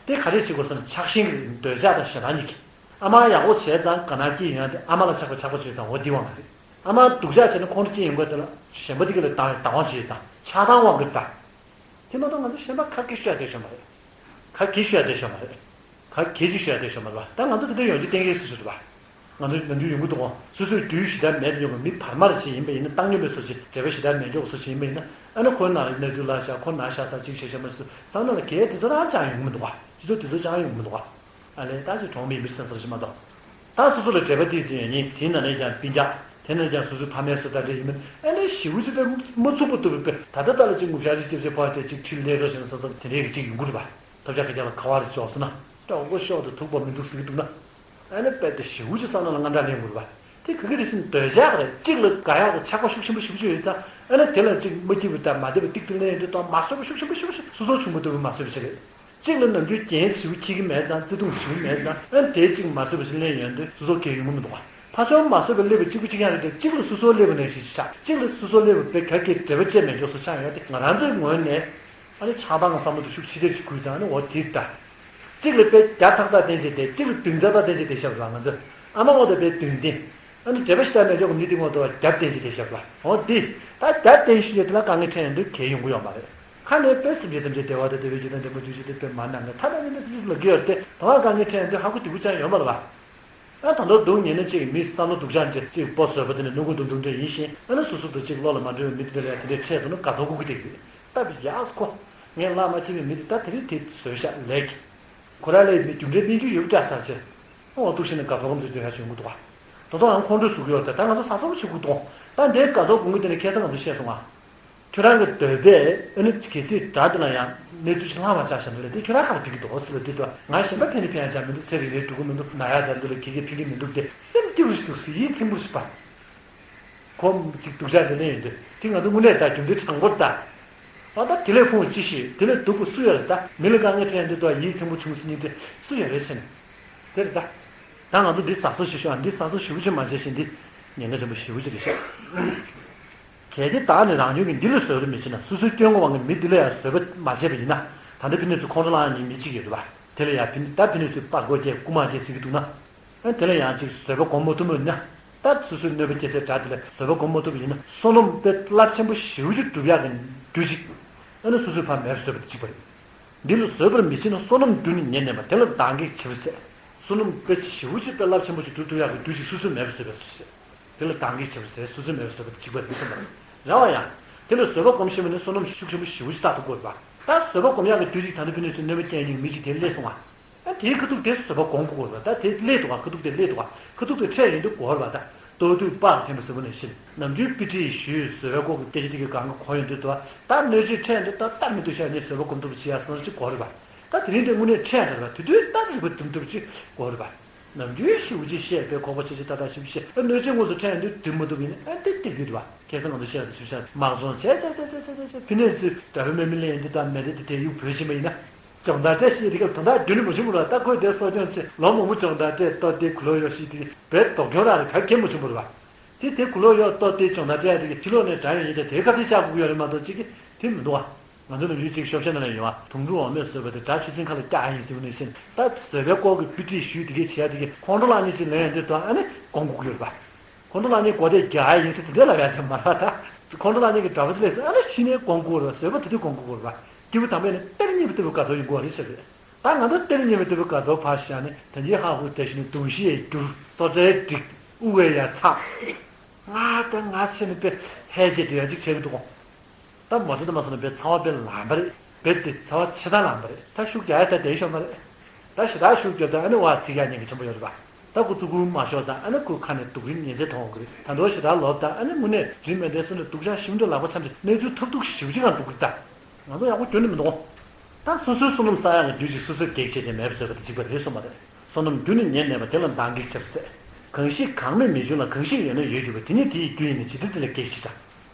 དེ་ག་རེ་བྱེད་དགོས་ཟེར་ན་ཆགས་ཞེན་གྱི་འདོད་ཆགས་དང་ཞེ་སྡང་གཉིས་ཀྱིས། ཨ་མ་ཡག་པོ་བྱས་ཙང་དགའ་སྣང་སྐྱེ་ཡོང་ཡ་དེ་ཨ་མ་ལ་ཆགས་པ་ཆགས་པ་བྱས་ཙང་འོ་དེ་དབང་རེད། ཨ་མ་སྡུག་ཅག་བྱས་ན་ཁོང་ཁྲོ་སྐྱེ་ཡོང་གི་དེ་ལ་གཞན་པ་དེ་གས་ལ་བདག་བདག་དབང་བྱས་ཙང་ཆགས་སྡང་དབང་གིས་ད། དེ་མ་གཏོགས་ང་ཚོ་གཞན་པ་ཁ་སྐད་ཤོད་ཡ་དེ་ཤོད་མ་རེད། ཁ་སྐད་ཤོད་ཡ་དེ་ཤོད་མ་རེད། ཁ་སྐད་ཅིག་ཤོད་ཡ་དེ་ཤོད་མ་རེད་པ། ད་ང་ཚོ་དེ་འདྲ་ཡོང་རྒྱུ་གཏན་འཁེལ་སུ་ཞིག་རེད་པ། ང་ཚོ་ནམ་རྒྱུན་ཡོང་གི་འདུག་གོ། སོ་སོའི་དུས་ཞེ་དྲག་མེད་དུ་ཡོང་བའི་མི་བར་མར་ཅིག་ཡིན་པ་ཡིན་ན། བཏང་སྙོམས་པའི་སོ་ཅིག་འབྲེལ་བ་ཞེ་དྲག་མེད་མགྱོགས་སོ་ཅིག་ཡིན་པ་ཡིན་ན། ཨ་ནི་ཁོའི་ནང་ལ་གནས་དུས་ལ་བཞག་ཁོ་ན་བཞག་ས་ཅིག་བྱས་བྱས་མ་སུ་སང་ན་ལ་གས་དེ་ཚོ་རང་ཅང་ཡོང་གི་མི་འདུག་ག། སྤྱི་ཚོགས་དེ་ཚོ་ཅང་ཡོང་གི་མི་འདུག་ག། ཨ་ལས་ད་ཅིག་གྲོང་མིའི་མི་སེམས་སོ་ཅིག་མ་གཏོགས། ད་སོ་སོ་ལ་འབྲེལ་བ་ཏིག་ཙམ་ཡོད་མཁན། དེའི་ནང་ནས་ཀྱང་སྤུན་ཀྱག། དེ་ནས་ཀྱང་སོ་སོའི་ཕ་མའི་སོ་ད་འདྲ་ཡིན་མིན། ཨ་ནི་ཞེ་པོ་ཅིག་པས་མ་ཚུགས་པ་ཐུབ་པའི་དཔེ། ད་ལྟ་ལྟ་ལ་ཅིག་ངུ་ཤ་ཅིག་ལྕེབ་ཅེ་ཕོ་དེ་ཅིག་ཁྲིད་ལས་རོགས་བྱས་ན་བསམ་བསམ་དེ་འདྲའི་གི་ཅིག་ཡོང་གི་རེད་པ། ཐབས་ཆག་སྐད་ཆ་ལ་ཁ་བ་རེ་འཇོག་སོང་ན། ལྟོགས་པ་ཤོར་དུ་ཐུག་པ་མི་འདུག་ཟེར་གི་འདུག་ན། ཨ་ནི་དཔེ་དེ་ཞེ་པོ་ཅིག་བསམ་བློ་ལ་དངངས་སྐྲག་སླེབས་དགོས་རེད་པ། དེ་ག་གི་རེད་ཟེར་ན་འདོད་ཆགས་རེད། གཅིག་ལ་དགའ་ཡག་གི་ཆགས་པ་ཤུགས་ཆེན་པོ་ཞེ་པོ་ཅིག་ཡོད་ཙང་། ཨ་ནི་དེ་ལ་ཅིག་མ་སྐྱིད་པ་དང་མ་བདེ་བ་ཏིག་ཙམ་སླེབས་ཡོང་དུས་དང་མ་བཟོད་པ་ཤུགས་ཆེན་པོ་ཞེ་པོ་ཅིག། སོ་སོར་བྱུང་མ་ཐུབ་པའི་མ་བཟོད་པ་ཞིག་རེད། གཅིག་ལ་ནམ་རྒྱུན་རྒྱན་ཞེ་པོ་འཁྱེར་གྱི་མེད་ཙང་། བརྩེ་དུང་ཞེ་པོ་མེད་ཙང་། ཨ་ནི་དེ་གཅིག་མ་བཟོད་པ་ཞིག་སླེབས་ཡོང་དུས་སོ་སོར་གས་ཡོང་གི་མི་འདུག་ག། ཕར་ཕྱོགས་མ་བཟོད་པ་སླེབས་པ་གཅིག་པུ་གཅིག་རྐྱང་རེད་དེ། གཅིག་ལ་སོ་སོར་སླེབས་པ་ནང་བཞིན་ཆགས། གཅིག་ལ་སོ་སོར་སླེབས་པ་དཔེ་ག་གེ་འབྲེལ་བ་བཅད་མེད་མགྱོགས་སུ་ཆགས་ཡོང་དེ། ང་རང་ཚོའི་ངོས་ནས་ཨ་ནི་ཆགས་སྡང་བསམ་བློ་དེ་ཤུགས་ཆེ་ཐེབས་ཅིག་འཁུར་ཙང་། ཨ་ནི་འོ་དེ་ལྟ། གཅིག་ལ་དཔེ་རྒྱ་ཐག་ཐག་བསྟན་བྱས་ཏེ། གཅིག་ལ་མདུན་ཐག་ཐག་བསྟན་བྱས་ཏེ་བཤད་པ་རེད་པ། ང་ཚོས་ཨ་མ་འོ་དེ་དཔེ་མདུན་བསྟན། ཨ་ནི་འབྲེལ་བ་ཞེ་དྲག་མེད་ཀྱོག་མི་དེ་ངོ་དོ་རྒྱབ་བསྟན་བྱས་ཏེ་བཤད་པ། འོ་དེ་ད་རྒྱབ་བསྟན་ཤེས་ཡོད་དེ་ལ་དཀའ་ངལ་འཕྲད་ཡོང་དུས་གས་ཡོང་གི་ཡོད་མ་རེད། ཁ་ནས་དཔེ་སེམས་ཅན་ཐམས་ཅད་བདེ་བ་དང་བདེ་བའི་རྒྱུ་དང་། འདྲེན་པ་འདུ་ཤེས་དེ་དཔེ་མ་གནང་གི། ཐ་ན་ནི་དཔེ་སེམས་ཅན་ལ་གི་ཡོད་དེ། དོ་བ་དཀའ་ངལ་འཕྲད་ཡོང་དུས་ཧ་གོ་དེ་གུ་ཅང་ཡོད་མ་རེད་པ། ཨ་ད་དུང་སྡུག་ཉེས་ན་གཅིག་མི་བསམ་བློ་སྡུག་ཅག་འདྲ། གཅིག་པོ་བཟོད་པ་དེ་ནི་སྣུམ་འཁོར་འདུག་འདུག་འདྲ་ཡིན་ཞིང་། ཨ་ནི་སོ་སོ་དང་གཅིག་བློ་ལ་མ་འགྲོ་བའི་མི་དེ་འདྲ་ལ་ཡང་དེ་འདྲའི་འཕྲད་འདུག་ན་དགའ་ཚོར་ཁུག་གི་འདུག་གི། སྟབས་ཡག་ཁོ། ངས་བླ་མ་ཁྱེད་མི་མི་དེ་ད་དེ་རིང་དེ་བཟོས་ཤག་ལས་ཀྱི། ཁོ་རང་ལས་མི་རྒྱུ་འབྲས་སྨིན་རྒྱུ་ཡོད་པ་འདྲ་ས་ཆེ། ཨོ་འདུག་ཤེས་ན་དགའ་ཚོར་ཁམས་དུ་འདོད་ཡ་བྱུང་གི་འདུག་ག། ད་དུང་ཨང་ཁོང་ཁྲོ་ཟུག་གི་ཡོད་དེ། ད་ང་ཚོ་ས་སོར་ཆུ་ཁུག་གཏོང་། ད་འདའི་དགའ་ཚོར་དགོངས་ཀྱི་དེ་ནི་ཁ་སང་ང་ཚོ་བཤད་སོང་ང་། ཁྱོད་རང་གི་འདོད་པས་ཨ་ནི་གལ་སྲིད་དགྲ་དེ་ལ་ཡང་གནས་ཚུལ་ཞིག་བསླངས་པ་ཆགས་བཞག་ན་ལས་དེ་ཁྱོད་རང་ཁ་ལ་ཕན་གྱི་འདུག་ཟེར་བ་དེ་དུ། ང་གཞན་པ་ཕན་ནི་ཕན་ཡ་ཆ་མི་འདུག། ཚེ་རིང་རེ་འགྲོ་གི་མི་འདུག། ན་ཡ་དང་འདི་ལ་གེ་གེ་ཕན་གྱི་མི་འདུག་སྟེ། སེམས་སྐྱིད་པོ་ཞིག་འདུག་ཟེར། ཡིད་ཚིམ་པོ་ཞིག་པ། ཁོ་ཅིག་སྡུག་ཅག་དེ་ལས་ཡོང་དུས་དེ་ང་ཚོ་དངོས་གནས་ད་རྒྱུ་མཚན་དྲང་པོར་ད། ཨ་ད་དེ་ལས་ཕུང་ཅི་ཞིག་དེ་ལས་སྡུག་པོ་སུ་ཡོད་རེད་ད། མི་ལ་དཀའ་ངལ་འཕྲད་འདི་དུ་ཡིད་ཚིམ་པོ་བྱུང་ཟེར་མཁན་དེ་སུ་ཡོད་རེད་ཟེར་ནས། དེ་རེད་ད། ད་ང་ཚོ་འདི་ཟ་སོ་ཞིག་ཤོག། ཨ་འདི་ཟ་སོ་ཞེ་པོ་ཅིག་མ་བྱས་ཤིང་འདི་ཉེན་ཁ་ཆེན་པོ་ཞེ་པོ་ཅིག་རེད་ཤག། གལ་ཏེ་བདག་ནི་རང་བྱུང་གི་འདི་ལ་བཟོད་པ་མི་བྱེད་ན། སོ་སོའི་སྐྱོན་གོ་བ་གི་མི་འདི་ལ་ཡང་བཟོད་པ་མ་བྱས་པ་ཡིན་ན། ད་ལྟ་ཕི་ནས་ཚུར་ཁོང་ཁྲོ་ལངས་ནས་མི་གཅིག་ཡོད་རེད་པ། དེ་ལ་ཡང་ཕི་ནས་ད་ཕི་ནས་ཚུར་སྤར་མགོ་བརྒྱབ་རྐུ་མ་བརྒྱབ་ཟེར་གི་འདུག་ན། ཨ་དེ་ལ་ཡང་ཅིག་བཟོད་པ་སྒོམ་མ་ཐུབ་མོད་ན། ད་སོ་སོའི་གནོད་པ་སྐྱེལ་སའི་དགྲ་དེ་ལ་བཟོད་པ་སྒོམ་མ་ཐུབ་པ་ཡིན་ན། བསོད་ནམས་དཔེ་རླབས་ཆེན་པོ་ཞེ་པོ་ཅིག་སྒྲུབ་ཡག་གི་རྒྱུ་ཅིག། ཨ་ནི་སོ་སོའི་ཕར་མེད་པ་བཟོད་པ་དེ་གཅིག་པ་རེད། འདི་ལ་བཟོད་པར་མི་བྱེད་ན། བསོད་ནམས་རྒྱུ་ནི་ཉེར་གནས་པ། དེ་ལ་འདང་གེགས་བྱེད་པར་ཟད། བསོད་ནམས་དཔེ་ཞེ་པོ་ཅིག་དཔེ་རླབས་ཆེན་པོ་ཅིག་སྒྲུབ་ཐུབ་ཡག་གི་རྒྱུ་ཅིག་སོ་སོའི་མེད་པ་བཟོད་པར་ཟད། དེ་ལ་འདང་གེགས་བྱེད་པར་ཟད། སོ་སོའི་མེད་པ་བཟོད་པ་དེ་གཅིག་པ་རེད་གསུངས་པ་རེད། རེད་བ་ཡ། དེ་ལ་བཟོད་པ་སྒོམ་ཤེས་པ་ནི་བསོད་ནམས་ཤུགས་ཆེན་པོ་ཞེ་པོ་ཅིག་བསགས་ཐུབ་དགོས་རེད་པ། ད་བཟོད་པ་སྒོམ་ཡག་གི་རྒྱུ་ཅིག་ད་ནི་ཕི་ནས་ཚུར་གནོད་པ་སྐྱེལ་མཁན་གྱི་མི་ཅིག་དེ་སླེབས་སོང་ང་། ཨ་དེའི་ཁ་ཐུག་དེ་བཟོད་པ་སྒོམ་དགོས་རེད་པ། ད་དེ་སླེབས་འདུག་ག། ཁ་ཐུག་དེ་སླེབས་འདུག་ག། ཁ་ཐུག་དེ་འཕྲད་ཡོང་དུས་དགོས་རེད་པ། ད་ལྟོ་དུས་དཔག་འཐེན་པ་ཟེར་བ་ནང་བཞིན། ནམ་རྒྱུན་དཔེ་ཁྲིད་ཞུས་བཟོད་པའི་སྐོར་གྱི་སྐད་ཆ་དེ་གའི་སྒང་ག་གོ་ཡོང་དུས་དུ། ད་གནོད་བྱེད་འཕྲད་འདུག། ད་ལྟ་མི་འདུག་ཤག། ངས་བཟོད་པ་སྒོམ་ཐུབ་པ་བྱེད་ཡག་བསམ་བློ་ཅིག་དགོས་རེད་པ། ད་དེ་རིང་དེ་དངོས་གནས་འཕྲད་འདུག་པ། དེ་དུས་སྟབས་རིག་པ་འདུམ་ཐུབ་ཅིག་དགོས་རེད་པ། ནམ་རྒྱུན་ཞེ་པོ་ཅིག་བཤད་པའི་ཁོག་པ་ཆེ་ཆེ་ཏག་ཏག་ཞིག་བཤད། ཨ་གནོད་བྱེད་དངོས་སུ་འཕྲད་ཡོང་དུས་འགྲིག་མ་ཐུབ་ཡིན་ན། ཨ་འདི་ཏིག་ཙི་རེད་པ། ཁ་སང་ང་ཚོ་བཤད་པ་དང་ཞིབ་ཆ་དམག་སྦྱོང་བྱས་བྱས་བྱས་བྱས་བྱས་བྱས། ཕི་ནས་ཚུར་དགྲ་བོའི་དམག་མི་སླེབས་ཡོང་དུས་དང་མེ་མདའ་དེ་དེ་གཡུག་བོས་ཕྱིན་པ་ཡིན་ན། སྦྱོང་བརྡར་སྤྲད་ཞེས་དེ་སྐབས་ད་ལྟ་རྒྱུན་ནས་མ་བྱུང་བ་རེད་པ། ད་ཁོས་དེ་གསོ་སྐྱོང་བྱས་ལོ་མང་པོ་སྦྱོང་བརྡར་སྤྲད། ལྟོ་ལྡིར་གུ་ལོག་གཡོག་ཞེས་དེ་བས་ལྡོག་སྐྱོན་རང་རེད། ག་གེ་མ་བྱུང་བ་རེད་པ། དེ་དེ་གུ་ལོག་གཡོག་ལྟོ་ལྡིར་སྦྱོང་བརྡར་སྤྲད་ཡག་དེ་གི་ཕྱི་ལོགས་ནས་དགྲ་ཡོང་ཡིན་ཏེ་དེའི་སྐབས་དེ་བཅག་དགོས་ཀྱི་ཡོད་རེད་མ་གཏོགས་ཅིག་གི་དེ་མི་འདུག་པ། ང་ཚོ་ནམ་རྒྱུན་ཅིག་ཤོབ་ཤ་ནང་ལ་ཡོང་བ། དུང་སྒྲུང་འོ་མས་བཟོས་པ་དེ་དགྲ་ཆུ་ཚན་ཁ་ལ་བཀྱག་ཡིན་ཟེར་བ་ནང་བཞིན། ད་བཟོད་པའི་སྐོར་གྱི་དཔེ་ཁྲིད་ཞུས་དེ་གས་བྱས་དེ་གས་ཁོང་ཁྲོ་ལངས་ནས་ཅིག་ལེན་ཡོང་དུས་དང་། ཨ་ནི་སྒོམ་དགོས་ཀྱི་ཡོད་རེད་པ། ཁོང་ཁྲོ་ལངས་ནས་མགོ་བདེ་རྒྱག་ཡིན་ཟེར་དེ་འདྲ་ལབ་ཡག་ཅིག་མ་རེད་པ། ད་ཁོང་ཁྲོ་ལངས་ནས་ཀྱི་དགྲ་བོ་ཅིག་སླེབས་ཟེར། ཨ་ནི་གཞི་ནས་སྒོམ་དགོས་རེད་པ། བཟོད་པ་དེ་དུས་སྒོམ་དགོས་རེད་པ། སྐྱེས་བུ་དམ་པས་ནི་དཔེར་གཉེར་བ་ལྟ་བུའི་དགའ་ཚོར་ཡོང་དགོས་རེད་ཟེར་རེད། ད་ང་ཚོ་གཏེར་རྙེད་པའི་ལྟ་བུའི་དགའ་ཚོར་ཕར་བཞག་ནས། ད་ཉིད་ཧ་ཧུ་དེ་བཞིན་དུ་གདུང་ཤེས་ཡང་བསྒྱུར། སོ་ཏྲའི་འགྲིག། དབུ་བའི་ཡང་ཚ། ང་ད་ང་ཆེ་ནི་དཔེ་ཧད་ཅེས་སྡོད་ཡ་ཅིག་ཆགས་ཀྱི་འདུག་གོ། ད་མོ་ཊ་དུ་མ་སོང་ན་དཔེ་ཚ་བ་དཔེ་ལངས་པ་རེད། རྦད་དེ་ཚ་བ་ཆེ་ཐག་ལངས་པ་རེད། ད་ཤུགས་རྒྱག་ཡ་ད་དེ་ཤོར་མ་རེད། ད་ཞེ་དྲག་ཤུགས་རྒྱབ་ད་ཨ་ནི་བ་ཚིག་ཡ་ཉེན་ཁ་ཆེན་པོ་ཡོད་རེད་པ། ད་ཁོ་ཙུ་གུ་མ་ཤོར་ད་ཨ་ནི་ཁོའི་ཁ་ནས་སྡུག་རུས་ཉེན་ཚད་མཐོང་གི་རེད། ད་དུང་ཞེ་དྲག་ལོབས་ད་ཨ་ནི་དངོས་གནས་རིན་མེད་དེ་སོང་ནས་སྡུག་ཅག་ཞིམ་དུ་ལག་པ་འཆང་དེ་གནས་ཚུལ་ཐབས་སྡུག་ཞེ་པོ་ཅིག་ངང་འགྲོ་གི་རེད་ད། ང་ཚོ་ཡག་པོ་འགྱོ་ནི་མི་འདུག་གོ། ད་སོ་སོའི་བསོད་ནམས་བསགས་ཡག་གི་རྒྱུ་ཅིག་སོ་སོས་གེགས་བྱས་བྱས་མེད་པ་བཟོས་པ་དེ་གཅིག་པ་རེད་གསུངས་པ་རེད། བསོད་ནམས་རྒྱུ་ནི་ཉེར་གནས་པ། དེ་ལ་འདང་གེགས་བྱེད་པར་ཟད། གང་ཞིག་གང་མེད་མི་འབྱུང་ལ། གང་ཞིག་ཡོད་ན་ཡོད་གྱུར་པ། དེ་ཉིད་དེ་ཡི་རྒྱུ་ཡིན་ན། ཇི་ལྟར་དེ་ལ་གེགས་ཞེས་བྱ།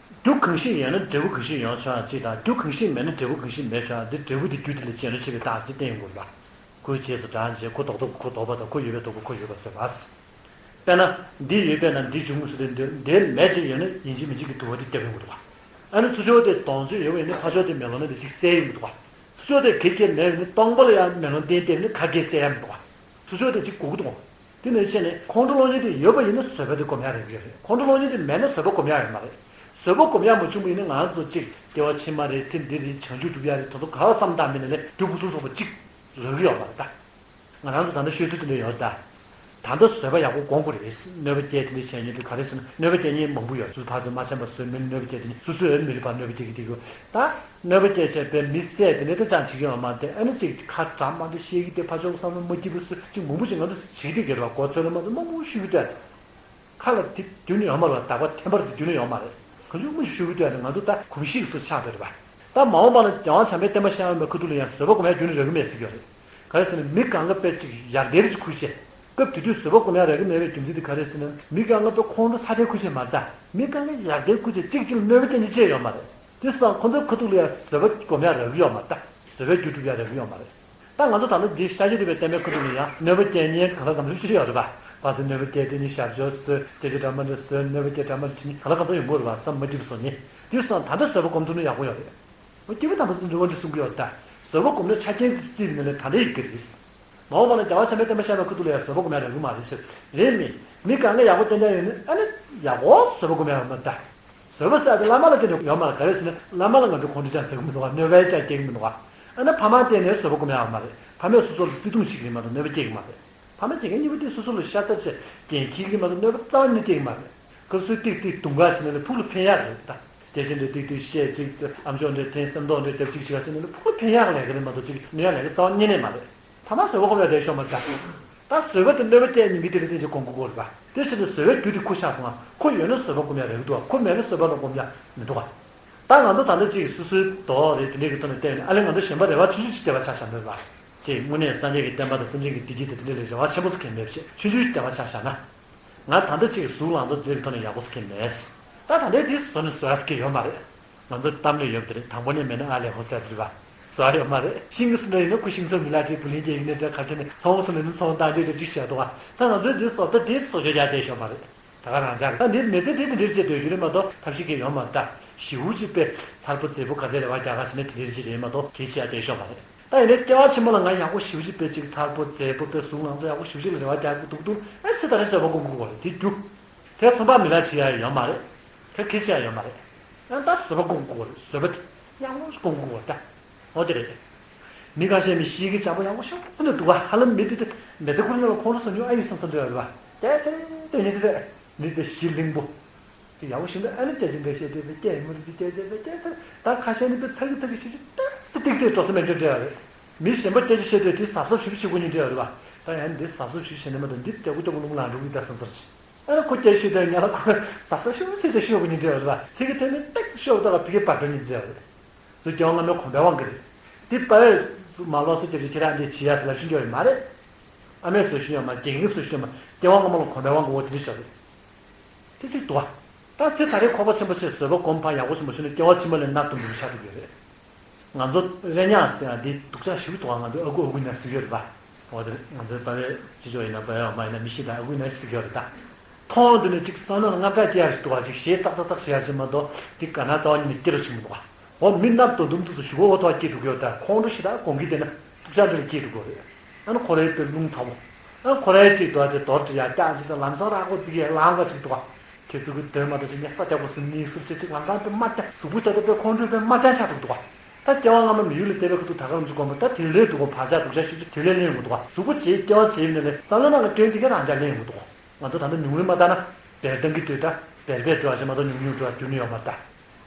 རྒྱུ་གང་ཞིག་ཡོད་ན་འབྲས་བུ་གང་ཞིག་ཡོང་ཆོག་ཡང་གཅིག་དང་། རྒྱུ་གང་ཞིག་མེད་ན་འབྲས་བུ་གང་ཞིག་མེད་ཆོག་ཡང་འདི་འབྲས་བུ་དེ་རྒྱུ་དེ་ལ་བྱེད་ན་ཆེ་བའི་རྟགས་ཅིག་བསྟན་ཡོང་དགོས་པ། ཁོའི་རྗེས་སུ་འབྲངས་རྗེས་ཁོ་ལྡོག་ཐབས་ཁོ་ལྡོག་པ་དང་། ཁོ་ཡོད་པའི་ལྡོག་པ་ཁོ་ཡོད་པ་བཟོས་པ། དཔེར་ན། འདི་ཡོད་པས་ན་འདི་འབྱུང་ངོ་ཟེར་ཏེ་འདི་འདི་མེད་ཅིག་ཡོད་ན་ཡིན་གཅིག་མིན་གཅིག་གི་དུ་བ་དེ་བརྒྱབ་ཡོང་གི་འདུག་ག། ཨ་ནི་ཚུར་ཕྱོགས་དེ་དོང་ཚོད་ཡོད་པ་ཡིན་ན་ཕར་ཕྱོགས་དེ་མེ་ལོང་ན་དེ་གཅིག་གསལ་ཡོང་གི་འདུག་ག། ཚུར་ཕྱོགས་དེ་གེགས་བརྒྱབ་མེད་པ་ཡིན་ན་སྟོང་པ་ལ་ཡང་མེ་ལོང་སྟེང་བལྟས་ན་ཁ་སྐད་གསལ་ཡ་མི་འདུག་ག། ཚུར་ཕྱོགས་དེ་གཅིག་སྒུག་གི་འདུག་ག། དེ་ནས་བྱས་ནས་ཁོང་ཁྲོ་སློང་མཁན་དེ་ཡོད་པ་ཡིན་ན་བཟོད་པ་དེ་སྒོམ་ཡ་རེད་ཡོད་རེད། ཁོང་ཁྲོ་སློང་མཁན་དེ་མེད་ན་བཟོད་པ་སྒོམ་ཡ་ཡོད་མ་རེད། བཟོད་པ་སྒོམ་ཡ་མ་བྱུང་བ་ཡིན་ན་ང་རང་ཚོ་གཅིག་སྐྱེ་བ་ཕྱི་མ་རེད། ཚེ་འདི་རེད། བྱང་ཆུབ་སྒྲུབ་ཡ་རེད། དེ་ཚོ་ག་བ་བསམ་བཏང་མིན་ན་ལས་རྒྱུ་ཕུན་སུམ་ཚོགས་པ་གཅིག་རག་གི་ཡོད་མ་རེད་ད། ང་རང་ཚོ་ད་ལྟ་ཤོད་ཚུལ་དེ་འདྲ་ཡོད་རེད་ད། ད་ལྟ་བཟོད་པ་ཡག་པོ་སྒོམ་དགོས་རེད། གནོད་པ་སྐྱེལ་དེ་འདྲ་བྱས་ཉིན་དུ་ག་རེ་ཟེར་ན། གནོད་པ་སྐྱེལ་མཁན་མང་པོ་ཡོད། སུ་ཕར་ཚུར་མ་འཆམ་པ་བཟོས་མིན། གནོད་པ་སྐྱེལ་དེ་ནི་སུ་སུ་ཡོད་མི་རིགས་པར་གནོད་པ་སྐྱེལ་གྱི་འདུག་ད་གནོད་པ་སྐྱེལ་བྱས་པའི་མི་བསད་དེ་ནི་ད་ཅང་བྱེད་ཀྱི་ཡོད་མ་རེད། ཨ་ནི་ཅིག་ཁ་གྲག་མ་འདི་བཤད་ཀྱི་དེ་ཕ་ཕྱོགས་བསམ་བློ་མ་སྐྱིད་པ་སུ་ཅིག་མང་པོ་ཅིག་ང་ཚོ་བྱེད་ཀྱི་དེ་ག་རེད་བ། མགོ་ཚོས་ལ་མ་ཚོ་མང་པོ་ཤུགས་ཀྱི་བསྟོད་དེ། ཁ་ལ་དེ་རྒྱུན་ཡོད་མ་རེད་བ། དག་པ་ཐེམ་པར་དེ་རྒྱུན་ཡོད་མ་རེད། གང་བྱུང་མི་ཤུགས་ཀྱིས་བསྟོད་ནས་ང་ཚོ་ད་གོམས་གཤིས་སུ་ཆགས་པ་རེད་བ། ད་མ་འོངས་པ་ལ་རྒྱལ་དབང་བྱམས་པའི་བསྟན་པ་བཤད་ཡོང་བའི་ཁ་ཐུག་ལ་ཡང་བཟོད་པ་སྒོམ་ཡ་རྒྱུན་རག་གི་མེད་ཟེར་གྱི་ཡོད་རེད། ག་རེ་ཟེར་ན་མི་གང་ག་དཔེ་ཅིག་ཡར་ལྡེར་ཅིག་ཁུར་བྱས། སྐབས་དེ་དུས་བཟོད་པ་སྒོམ་ཡ་རག་གི་མེད་པའི་རྒྱུ་མཚན་དེ་ག་རེ་ཟེར་ན་མི་གང་ག་དཔེ་ཁོང་ཁྲོ་ཚ་ཐལ་ཁུར་བྱས་མ་རེད་ད། མི་གང་ག་ཡར་ལྡེར་ཁུར་བྱས་གཅིག་གཅིག་ལ་གནོད་པ་སྐྱེལ་མཁན་ཅིག་བྱས་ཡོད་མ་རེད། དེ་སོང་ཙང་ཁོང་ཚོའི་ཁ་ཐུག་ལ་ཡང་བཟོད་པ་སྒོམ་ཡ་རག་གི་ཡོད་མ་རེད་ད། བཟོད་པའི་རྒྱུ་སྒྲུབ་ཡ་རག་གི་ཡོད་མ་རེད། ད་ང་ཚོ་ད་ལོ་འདི་ཤཱཀྱ་ཐུབ་པའི་བསྟན་པའི་ཁ་ཐུག་ལ་ཡང་གནོད་པ་སྐྱེལ་མཁན་གང་ལ་གང་འཚམ་ཅིག་ཡོད་རེད་པ། བར་དུ་གནོད་པ་སྐྱེལ་དེ་ནི་ཞབས་ཕྱོགས་བཟོས། སྐད་ཆ་འདྲ་མི་འདྲ་བཟོས། གནོད་པ་སྐྱེལ་འདྲ་མི་འདྲ་བྱེད་མཁན་གང་ལ་གང་འཚམ་ཡོང་གི་རེད་པ། བསམ་མ་སྐྱིད་པ་བཟོ་མཁན། དེ་སོང་ད་ལྟ་བཟོད་པ་སྒོམ་ཐུབ་ན་ཡག་པོ་ཡོད་རེད། འོ་སྐྱིད་པ་དང་པོ་འདི་འདྲ་བོ་འདི་གསུང་གི་ཡོད་ད། བཟོད་པ་སྒོམ་ན་ཆ་རྐྱེན་དེ་རྩིས་ནས་ལས་ད་འདྲ་ཡིན་གྱི་རེད། མ་འོངས་པ་ན་རྒྱལ་བ་བྱམས་པའི་བསྟན་པ་བཤད་པའི་ཁ་ཐུག་ལ་ཡང་བཟོད་པ་སྒོམ་ཡ་རག་གི་མ་རེད་ཟེར། རེད་མི། མི་གང་ག་ཡག་པོ་བསྟེན་ཡ་ཡོད་ན་ཨ་ནི་ཡག་པོ་བཟོད་པ་སྒོམ་ཡ་ཡོད་མ་རེད་ད། བཟོད་པ་ཟེར་ཡ་དེ་བླ་མ་ལ་བརྟེན་ནས་ཡོད་མ་རེད། ག་རེ་ཟེར་ན་བླ་མ་ལ་ང་ཚོས་ཁོང་ཁྲོ་ཅང་ཟ་གི་མི་འདུག་ག་གནོད་པ་ཅང་སྐྱེལ་གི་མི་འདུག་ག་ཨ་ནི་ཕ་མར་བརྟེན་ནས་བཟོད་པ་སྒོམ་ཡ་ཡོད་མ་རེད། ཕ་མས་སོ་སོ་ལ་བརྩེ་དུང་བྱེད་ཀྱི་རེད་མ་གཏོགས་གནོད་པ་སྐྱེལ་གི་མ་རེད། ཕ་མ་དེ་གའི་གཉིས་པོ་དེ་སོ་སོ་ལ་ཤ་ཚ་བྱས་འགན་འཁྱེར་གྱི་མ་གཏོགས་གནོད་པ་རྩ་བ་ནས་སྐྱེལ་གྱི་མ་རེད། སྐབས་སུ་ཏིག་ཏིག་དུང་དཀར་བྱས་ན་ལས་ཕུགས་ལ་ཕན་ཡག་རེད་ད། སྐད་ཆ་འདྲ་ཏིག་ཏིག་བཤད་ཅིག་ཨམ་ཅོག་འདྲ་འཐེན་སེམས་ཐག་འདྲ་རྒྱབ་ཅིག་བྱས་པ་བྱས་ན་ལས་ཕུགས་ལ་ཕན་ཡག་ལས་ཀ་རེད་མ་གཏོགས་ཅིག་གནོད་ཡག་ལས་ཀ་རྩ་བ་ཉིད་ནས་མ་རེད། ཕ་མ་བཟོད་པ་སྒོམ་ཡ་དེ་ཤོར་མ་རེད་ད། ད་བཟོད་པ་དེ་གནོད་པ་སྐྱེལ་ནི་མི་དེ་ལ་བརྟེན་བྱས་སྒོམ་དགོས་ཀྱི་རེད་པ། དེ་བྱས་ནས་བཟོད་པའི་རྒྱུ་དེ་ཁོ་ཆགས་སོང་ང་། ཁོ་ཡོད་ན་བཟོད་པ་སྒོམ་ཡ་རག་གི་འདུག་ག་ཁོ་མེད་ན་བཟོད་པ་ལ་སྒོམ་ཡ་མི་འདུག་ག་ད་ང་ཚོ་ད་ལྟ་ཅིག་སོ་སོའི་རྡོག་རེད། དེ་འདྲའི་གི་ཐོག་ནས་བལྟས་ནས་ཨ་ལས་ང་ཚོ་གཞན་པ་རེ་བ་ཆུང་ཆུང་ཅིག་བསྐྱེད་པ་ཆགས་བཞག་འདོད་པ། ཅིག་དངོས་གནས་སངས་རྒྱས་ཀྱི་བསྟན་པ་དང་སེམས་ཅན་གྱི་བདེ་སྐྱིད་དེ་དེ་འདྲ་ལ་རེ་བ་ཆེན་པོ་ཟེར་མཁན་མེད་པ་བྱས་ཆུང་ཆུང་ཅིག་བསྐྱེད་པ་ཆགས་བཞག་ན། ང་ད་ལྟ་ཅིག་གཟུགས་ལང་ཚོ་དེ་འདྲའི་གི་ཐོག་ནས་ཡག་པོ་ཟེར་མཁན་མེད། ད་ད་ལྟའི་དེ་བཟོ་ནས་བཟོ་ཡག་ཟེར་མཁན་ཡོད་མ་རེད། ང་ཚོ་གཏམ་ལས་ཡོད་པ་དེ་རེད། དང་པོ་ནས་མེད་ན་ཨ་ལས་ཧོ་ཟེར་དེ་རེད་པ། བཟོ་ཡག་ཡོད་མ་རེད། ཤིང་གི་སུ་འདྲ་ཡིན་ན་ཁོ་ཤིང་བཟོ་མི་ལ་ཅིག་བུ་ལིན་ཅིག་ཡིན་ན་འདྲ་ག་ཚོད་ནས་ཚོང་བཟོ་ལས་ན་ཚོང་བཏང་འདྲ་འདྲ་ཅིག་བཤད་འདུག་ག་ད་ང་ཚོའི་འདི་བཟོ་ལྟ་དེ་བཟོ་བཅོས་རྒྱག་བསྡད་ཤོག་མ་རེད། ད་ག་རང་ཅག་རེད། ད་འདིར་མི་ཚེ་འདི་དེ་འདྲ་བྱས་སྡོད་རྒྱུ་རེད་མ་གཏོགས་ཐབས་ཤེས་གང་ཡོད་མ་རེད། ད་ཞེ་པོ་ཅིག་དཔེ་མཚར་པོ་མཛེས་པོ་ག་ཚད་རེ་བ་རྒྱག་ག་བྱས་ན་དེ་འདྲ་ཅིག་རེད་མ་གཏོགས་གལ་ཆེ་ཡ་བསྡད་ཤོག་མ་རེད། ད་ཡིན་ནའི་སྐྱེ་བ་ཕྱི་མ་ལ་ང་ཡག་པོ་ཞེ་པོ་ཅིག་དཔེ་ཅིག་མཚར་པོ་མཛེས་པོ་དཔེ་གཟུགས་ལང་ཚོ་ཡག་པོ་ཞེ་པོ་ཅིག་ལ་རེ་བ་རྒྱག་གི་འདུག་འདུག་ཨེ་ཚེ་ད་རེས་བཟོད་པ་སྒོམ་དགོས་རེད་དེ་རྒྱུ། དེ་ཚོང་པ་མི་ལ་བྱེད་ཡ་ཡོད་མ་རེད། དེ་གལ་ཆེ་ཡ་ཡོད་མ་རེད། ཡང་ད་བཟོད་པ་སྒོམ་དགོས་རེད། བཟོད་པ་དེ་ཡག་པོ་སྒོམ་དགོས་རེད་ད། འོ་དེ་རེད། མི་ཁ་ཤས་མི་ཤེས་ཀྱི་བྱ་བ་ཡག་པོ་ཤོག་ཙམ་ནས་འདུག་ག་ཧ་ལམ་མི་དེ་དེ་མེ་མདའ་ཁུར་ནང་ལ་ཁོང་ཁྲོ་ཟ་རྒྱུ་ཨ་ཡོད་བསམ་བསམ་འདྲ་ཡོད་རེད་པ། དེ་ཚེ་དེ་ནི་དེ་རེད། མི་དེ་ཞི་ལིང་པོ། ཅིག་ཡག་པོ་ཞིག་འདུག་ཨ་ནི་སྐད་ཆ་འདྲ་བཤད་དེ་བས་སྐད་མི་རིགས་ཅིག་སྐད་ཆ་བས་སྐད་ཚེ་ད་ཁ་ཤས་ནི་དཔེ་ཚ་གི་ཚ་གི་ཞིག་ཞིག་ཏག་ཏག་ཏིག་ཏིག་འགྲོ་ས་མེད་འགྲོ་འདྲ་ཡོད་རེད། མི་གཞན་པ་སྐད་ཆ་བཤད་དུས་དེ་གཟབ་གཟབ་ཞིབ་ཞིབ་བྱེད་དགོས་ཉིན་འདྲ་ཡོད་རེད་པ། ད་ཡང་འདི་གཟབ་གཟབ་ཞིབ་བྱེད་ནས་མ་གཏོགས་འདི་སྐྱ་གུ་སྐྱ་གུ་རླུང་ལངས་འགྲོ་གི་ད་བསམ་ཚར་ཅིག་ཨ་ནི་ཁོ་སྐད་ཆ་ཤོད་དུས་ང་ལ་ཁོ་གཟབ་གཟབ་ཤུགས་ཆེ་ཆེ་ཤོད་དགོས་ཉིན་འདྲ་ཡོད་རེད་པ། ཚིག་གི་ཐོན་མི་ཏག་ཤོད་ད་ལ་ཕི་གེ་བར་འགྲོ་ཉིན་འདྲ་ཡོད་རེད། ཚུར་སྐྱེ་བ་སྔ་མའི་གོམས་པའི་དབང་གིས་རེད། འདི་པ་རེད། མ་ལོག་སུ་སྐྱེ་རྒྱུ་ཁྱེད་རང་འདི་བྱེད་ཡ་ཟེར་ལབ་ཤེས་ཀྱི་ཡོད་མ་རེད། ཨ་མས་བཟོ་ཤེས་ཡོད་མ་རེད། རྒན་གིས་བཟོ་ཤེས་ཡོད་མ་རེད། སྐྱེ་བ་སྔ་མ་ལ་གོམས་པའི་དབང་གིས་འོ་དེ་འདྲ་ཤོར་རེད། དེ་གཅིག་འདུག་ཨ། ད་ཚེ་ད་རེས་ཁོག་པ་ཆེན་པོ་བྱས་བཟོད་པ་སྒོམ་ཕར་ཡག་པོ་ཆེན་པོ་བྱུང་ན་སྐྱེ་བ་ཕྱི་མ་ལ་མནར་གཏོང་དགོས་པ་ཆགས་འགྲོ་གི་རེད། ང་ཚོ་རེ་ཉག་ཟེར་ཡ་འདི་སྡུག་ཅག་ཞེ་པོ་འདུག་ཨ། ང་ཚོས་ཨ་ཁུ་ཨ་ཁུ་ན་ཟེར་གྱི་ཡོད་རེད་པ། འོ་དེ་ང་ཚོའི་པ་ཕའི་སྤྱི་ཚོགས་ཡིན་ན་པ་ཕའི་འོག་མ་ཡིན་ན་མི་ཤི་དང་ཨ་ཁུ་ན་ཟེར་གྱི་ཡོད་རེད་ད། མཐོང་དུས་ནས་ཅིག་བསམ་བློ་ལ་དངངས་སྐྲག་སྐྱེ་ཡ་ཞིག་འདུག་བ། ཅིག་ཞེ་ཙག་ཙག་ཙག་བྱེད་ཡ་ཞིག་མ་གཏོགས་འདི་ག་ན་རྩ་བ་ཉིད་ནས་སྐྱེ་རོགས་བྱེད་མི་འདུག་བ། འོ་མི་ནག་དོ་དུམ་དུ་ཞུ་གོ་འོ་ཐོག་སྐྱེ་འགྲོ་གི་ཡོད་ད། ཁོང་ཁྲོ་ཞེ་དྲག་སྒོམ་གི་བསྡད་ན་སྡུག་ཅག་འདི་ལ་སྐྱེ་འགྲོ་གི་རེད། ཨ་ནི་ཁོ་རའི་དཔེ་རླུང་ཚ་བོ། ཨ་ཁོ་རའི་ཅིག་འདུག་བ་དེ་དོར་བྲི་ཡ་ཀྱག་ཅིག་དང་ལམ་སང་རག་གོ་འདི་གའི་ལང་ག་ཅིག་འདུག་བ། ཁྱེད་ཚོ་གི་དོན་མ་གཏོགས་ཅིག་ཉ་ས་རྒྱག་པོ་སུ་ནི་སུར་ཆེ་ཅིག་ལམ་སང་དཔེ་མ་བསྟན་གཟུགས་པོ་ཞེ་དྲག་དཔེ་ཁོང་ཁྲོའི་དཔེ་མ་བསྟན་ཆགས་འདུག་འདུག་བ། ད་སྐྱེ་བ་སྔ་མ་མི་ཡུལ་ལ་བལྟས་པའི་ཁ་ཐུག་ད་ག་རང་ཚོ་དགོངས་པ་ད་དེ་ལས་འདུག་གོ་བག་ཆགས་སྡུག་ཅག་ཞིག་དེ་ལས་ལེན་ཡོང་གི་འདུག་ག་གཟུགས་པོ་བྱེད་སྐྱེ་བ་བྱེད་ཡིན་ན་ལས་བསམ་བློ་ནང་གི་སྐྱོན་དེ་ག་རང་ཅག་ལེན་ཡོང་གི་འདུག་ག་ང་ཚོ་ད་ལྟ་ཉུང་རུ་མ་བཏང་ན་བལ་བཏང་གི་འདུག་ད་བལ་བལ་འགྲོ་བ་ཞིག་མ་གཏོགས་ཉུང་ཉུང་འགྲོ་བ་རྒྱུ་ནི་ཡོད་མ་རེད་ད།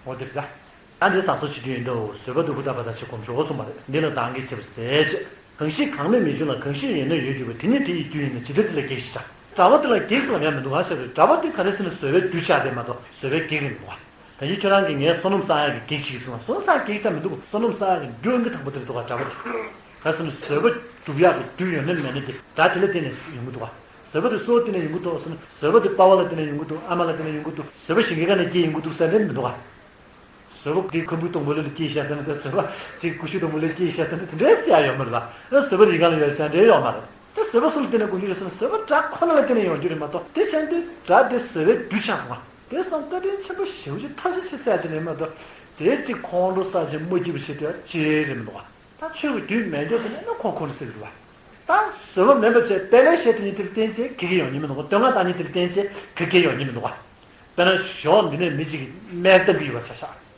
འོ་དེ་རེད་ད། ད་འདི་བཟང་སོ་བྱེད་རྒྱུ་ཡིན་འདུག་བཟོད་པ་སྡུག་པོ་ལྟ་བ་དང་ཞེས་སྒོམ་ཞོག་གསུངས་པ་རེད། འདི་ལ་བདག་གིས་བྱས་པ་ཟད་བྱེད། གང་ཞིག་གང་ལས་མི་འབྱུང་ལ། གང་ཞིག་ཡོད་ན་ཡོད་འགྱུར་བ། དེ་ནི་དེ་ཡི་རྒྱུ་ཡིན་ན། ཇི་ལྟར་དེ་ལ་གེགས་ཞེས་བྱ། གྲྭ་པ་དེ་ལ་གེགས་ལ་ཡང་མི་འདུག་ག་ཟེར་བའི་གྲྭ་པ་དེ་ག་རེ་ཟེར་ན་བཟོད་པའི་རྒྱུ་ཆགས་ཏེ་མ་གཏོགས་བཟོད་པའི་གེགས་རེད་མི་འདུག་ག་ད་ཡིན་ཁྱོད་རང་གིས་ངའི་བསོད་ནམས་བསགས་ཡག་གི་གེགས་ཤིག་གསུངས་ལ། བསོད་ནམས་བསགས་ཡག་གི་རྒྱུ་ཡིན་གྱི་དང་པོ་དེ་རེད་འདུག་ག་གྲྭ་པ་དེ། ག་རེ་ཟེར་ན་བཟོད་པ་སྒྲུབ་ཡག་གི་རྒྱུ་ཡོད་ན་མེད་ན་དེ་དགྲ་དེ་ལ་བརྟེན་ནས་ཡོང་གི་འདུག་ག་བཟོད་པ་དེ་སུ་ལ་བརྟེན་ནས་ཡོང་གི་འདུག་ཟེར་ན། བཟོད་པ་དེ་པ་ཕ་ལ་བརྟེན་ནས་ཡོང་གི་འདུག་ཨ་མ་ལ་བརྟེན་ནས་ཡོང་གི་འདུག་བཟོད་པ་གཞན་གྱི་སྒང་ནས་སྐྱེས་ཡོང་གི་འདུག་ཟེར་ན་འདྲ་མི་འདུག་ག་བཟོད་པ་འདི་ཁམ་བུའི་སྡོང་པོ་ལ་སྐྱེས་ཤག་ཟེར་ན། ད་བཟོད་པ་ཅིག་ཀུ་ཤུ་སྡོང་པོ་ལ་སྐྱེས་ཤག་ཟེར་ན་དེ་འདྲའི་ཟེར་ཡ་ཡོད་མ་རེད་ལ། ཨ་བཟོད་པ་རི་སྒང་ལ་ཡོད་ཟེར་ཡ་འདྲའི་ཡོད་མ་རེད། ད་བཟོད་པ་སུ་ལ་བརྟེན་ནས་སྒོམ་རྒྱུ་རེད་ཟེར་ན། བཟོད་པ་དགྲ་ཁོ་ན་ལ་བརྟེན་ནས་ཡོང་རྒྱུ་རེད་མ་གཏོགས། དེ་བྱས་དུས་དགྲ་དེ་བཟོད་པའི་རྒྱུ་ཆགས་སོང་ང་། དེ་སོང་བཀའ་དྲིན་ཆེན་པོ་ཞེ་པོ་ཅིག་ཐབས་ཤེས་ཤིག་ཟེར་ཡ་ཅིག་རེད་མ་གཏོགས། དེ་ཅིག་ཁོང་ཁྲོ་ཟ་བྱས་སྨོས་ཅི་བྱེད་དུས་ཅི་རེད་མི་འདུག་ག་ད་ཆོས་ཀྱི་རྒྱུན་མེད་འདོད་ཟེར་ན་ཁོ་ཁོ་ན་ཟེར་གི་རེད་བ། ད་བཟོད་པ་མེད་པ་བྱས་པད་ལས་བཤད་དེ་ཉིད་དེར་བརྟེན་བྱས་གེགས་ཡོང་ཉིན་མི་འདུག་ག་བསྟོད་བསྔགས་བཏང་ཉིན་དེར་བརྟེན་བྱས་གེགས་ཡོང་ཉིན་མི་འདུག་ག་དཔེར་ན་ཞོགས་འདི་ནས་མི་གཅིག་གིས་སྨན་བཏང་གི་ཡོད་པ་ཆ་བཞག་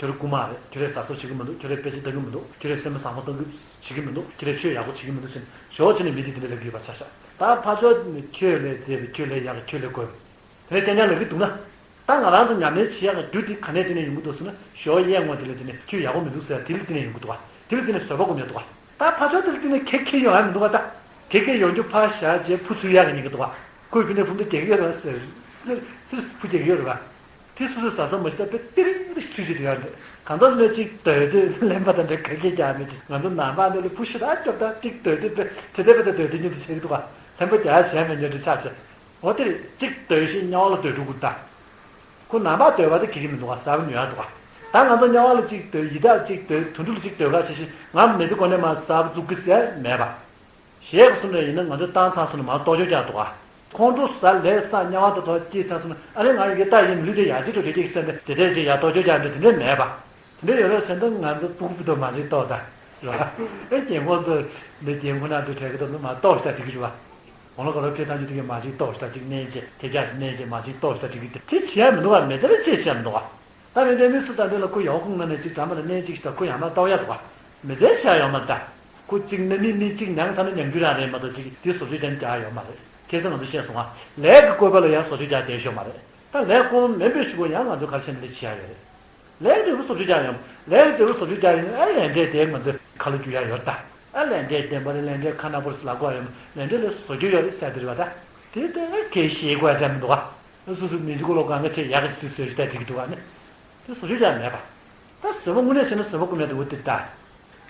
ཁྱོད་རང་རྐུན་མ་རེད། ཁྱོད་རང་གཟབ་གཟབ་བྱེད་ཀྱི་མི་འདུག་ཁྱོད་རང་དཔེ་ཆ་ལྟ་གི་མི་འདུག་ཁྱོད་རང་སེམས་བཟང་པོ་གཏོང་གི་བྱེད་ཀྱི་མི་འདུག་ཁྱོད་རང་ཆོས་ཡག་པོ་བྱེད་ཀྱི་མི་འདུག་ཟེར་ནས་ཞོགས་ཕྱི་ནས་མི་དེ་དེ་འདྲ་ལབ་ཀྱི་ཡོད་པ་ཆ་བཞག་ད་ཕར་ཕྱོགས་ནས་ཁྱོད་ལས་མཛེས་པའི་ཁྱོད་ལས་ཡག་གི་ཁྱོད་ལས་དགོས་པའི། དེ་ལས་རྐྱང་རྐྱང་ལབ་ཀྱི་འདུག་ན། ད་ང་རང་ཚོ་ཉམས་ལེན་བྱེད་ཡག་གི་རྒྱུ་དེ་ག་ནས་དེ་ནས་ཡོང་གི་འདུག་ཟེར་ན། ཞོགས་གཡས་ངོས་དེ་ལ་དེ་ནས་ཁྱོད་ཡག་པོ་མི་འདུག་ཟེར་ཡ་དེ་ལ་དེ་ནས་ཡོང་གི་འདུག་བ། དེ་ལ་དེ་ནས་བཟོད་པ་སྒོམ་ཡག་འདུག་བ། ད་ཕར་ཕྱོགས་དེ་ལ་དེ་ནས་ཁེ་ཁེ་ཡོང་ཡག་མི་འདུག་བ། ད་ཁེ་ཁེ་ཡོང་རྒྱུ་ཕར་བཞག་རྗེས་ཕུ་ཚུར་ཡག་གི་ཉིན་གི་འདུག་བ། ཁོས་ཕུ་ནས་ཕུ་འདི་རྒྱག་གི་ཡོད་རེད་བ་ཟེར། སིར་སིར་ཕུ་རྒྱག་གི་ཡོད་རེད་བ། དེ་སོ་སོའི་བཟའ་ཚང་མ་ཞིག་ད་དཔེ་ཏི་རིང་རི་ཚུལ་ཞིག་དེ་ཡང་རེད། གང་ལྟར་ནས་གཅིག་སྡོད་དུས་ལེན་པ་དང་འདྲ་ག་གེ་རྒྱག་མི་གཅིག་ང་ཚོ་ནང་པ་འདི་ལ་ཕུ་ཤི་ར་སྐྱོབ་ད་གཅིག་སྡོད་དུས་དཔེ་དེ་ལྟ་བུ་དང་སྡོད་དུས་ཉིན་དུ་བྱེད་ཀྱི་འདུག་ག་ལེན་པ་རྒྱག་བྱས་མེད་ཉོ་དུ་ཆགས་བྱས། འོ་དེ་རེད། གཅིག་སྡོད་ཤིག་དམྱལ་བ་ལ་སྡོད་འགྲོ་དགོས་ད། ཁོ་ནང་པ་སྡོད་པ་དེ་གི་རི་མི་འདུག་ག་ཟ་བ་ཉོ་ཡག་འདུག་ག་ད་ང་ཚོ་དམྱལ་བ་ལ་གཅིག་སྡོད་ཡི་དྭགས་གཅིག་སྡོད་དུད་འགྲོ་ལ་གཅིག་སྡོད་ག་བྱེད་ཤིག་ང་མི་ཚེ་གོ་ནས་མ་ཟ་བ་བཙུགས་ཀྱི་ཟེར་མེད་པ། གཞས་གསུམ་རེ་ཡིན་ན་ང་ཚོ་བཏང་ཚར་སོང་ན་མར་ལྟོ་ཅོག་རྒྱག་འདུག་ག་ཁོང་ཁྲོ་ཟ་ལས་ས་དམྱལ་བ་དང་ཐོག་སྐྱེས་ཚར་སོང་ན་ཨ་ལེ་ང་ཡི་གེ་ལྟ་ཡིན་མི་ལུས་ཀྱི་ཡ་གཅིག་ཁྲོ་ཁྲོ་སྐྱེས་ཟེར་ནས་དེ་འདྲས་ཅིག་ཡ་ལྟོ་ཅོག་རྒྱག་འདྲ་དེ་འདྲས་མེད་པ། དེ་འདྲས་ཡོད་རེད་ཟེར་ན་ང་ཚོ་སྤུ་གུ་སྤུ་ཏོ་མ་ཅིག་ལྟོགས་ད་ར། ཨེ་རྒན་ཁོང་ཚོ་ནི་རྒན་ཁོ་ན་ཚོ་གྲས་ཀྱི་ཏོག་ནི་མ་ལྟོགས་ཤ་ཅིག་རེད་བ། འོང་ལ་ག་རོ་ཕེ་ཐང་ཆུ་དེ་གས་མ་ཅིག་ལྟོགས་ཤ་ཅིག་གནས་ཅེ་དེ་རྒྱ་ཅིག་གནས་ཅེ་མ་ཅིག་ལྟོགས་ཤ་ཅིག་གི་དེ་བྱེད་ཡ་མི་འདུག་བ། མེ་ཚེ་ལ་ཅེས་བྱེད་ཡ་མི་འདུག་བ། ད་རེ་འདྲའི་མི་སུ་དང་འདྲ་ལ་ཁོ་ཡག་ཁུངས་ན་ནས་ཅིག་འགྲམ་པ་ལ་གནས་ཅིག་ཤི་ད་ཁོ་ཡང་མ་ལྟོགས་ཡ་འདུག་བ། མི་ཚེ་ཆགས་ཡོང་མ་ད། ཁོ་གཅིག་ན་མི་མི་གཅིག་ནང་ས་ན་ཉམས་རྒྱུ་རང་རེད་མ་གཏོགས་ཅིག་དེ་བཟོ་བཅོས་ཀྱང་རྒྱག་ཡོད་མ་རེད། ཁ་སང་ང་ཚོ་བཤད་སོང་ང་། ལས་ཀྱི་བཀོད་པ་ལ་ཡང་བཟོ་བཅོས་རྒྱག་བསྡད་ཤོག་མ་རེད། ད་ལས་ཀོང་མིན་པའི་ཞུ་བ་ཡང་ང་ཚོ་ག་རེ་བྱས་ནས་ལས་བྱེད་ཡ་ཡོད་རེད། ལས་ཀྱི་འབྲས་བུ་བཟོ་བཅོས་རྒྱག་ཡོད་མ་ལས་ཀྱི་འབྲས་བུ་བཟོ་བཅོས་རྒྱག་ཡོད་ན་ཨ་ལས་འབྲས་དེ་ང་ཚོ་ཁ་ལོ་རྒྱུ་ཡ་ཡོད་ད། ཨ་ལས་འབྲས་བདེན་པ་རེད་ལས་འབྲས་ཁ་ནག་པོ་རེད་ལབ་དགོས་ཡ་ཡོད་མ་ལས་འབྲས་ལས་བཟོ་རྒྱུ་ཡོད་རེད་ཟེར་དེ་རེད་བ་ད། དེ་ལྟ་ན་ཁས་ཤེས་དགོས་ཡ་ཟེར་མི་འདུག་ག་སོ་སོ་མི་འཇིགས་ལོ་གང་ག་ཆེ་ཡག་གི་ཚུལ་བཟོས་ཤིག་ད་འགྲིག་གི་འདུག་ག་ནི། དེ་བཟོ་བཅོས་རྒྱག་མེད་པ། ད་བཟོད་པ་དངོས་གནས་བྱས་ན་བཟོད་པ་སྒོམ་ཡ་དེ་འོ་དེ་ལྟ།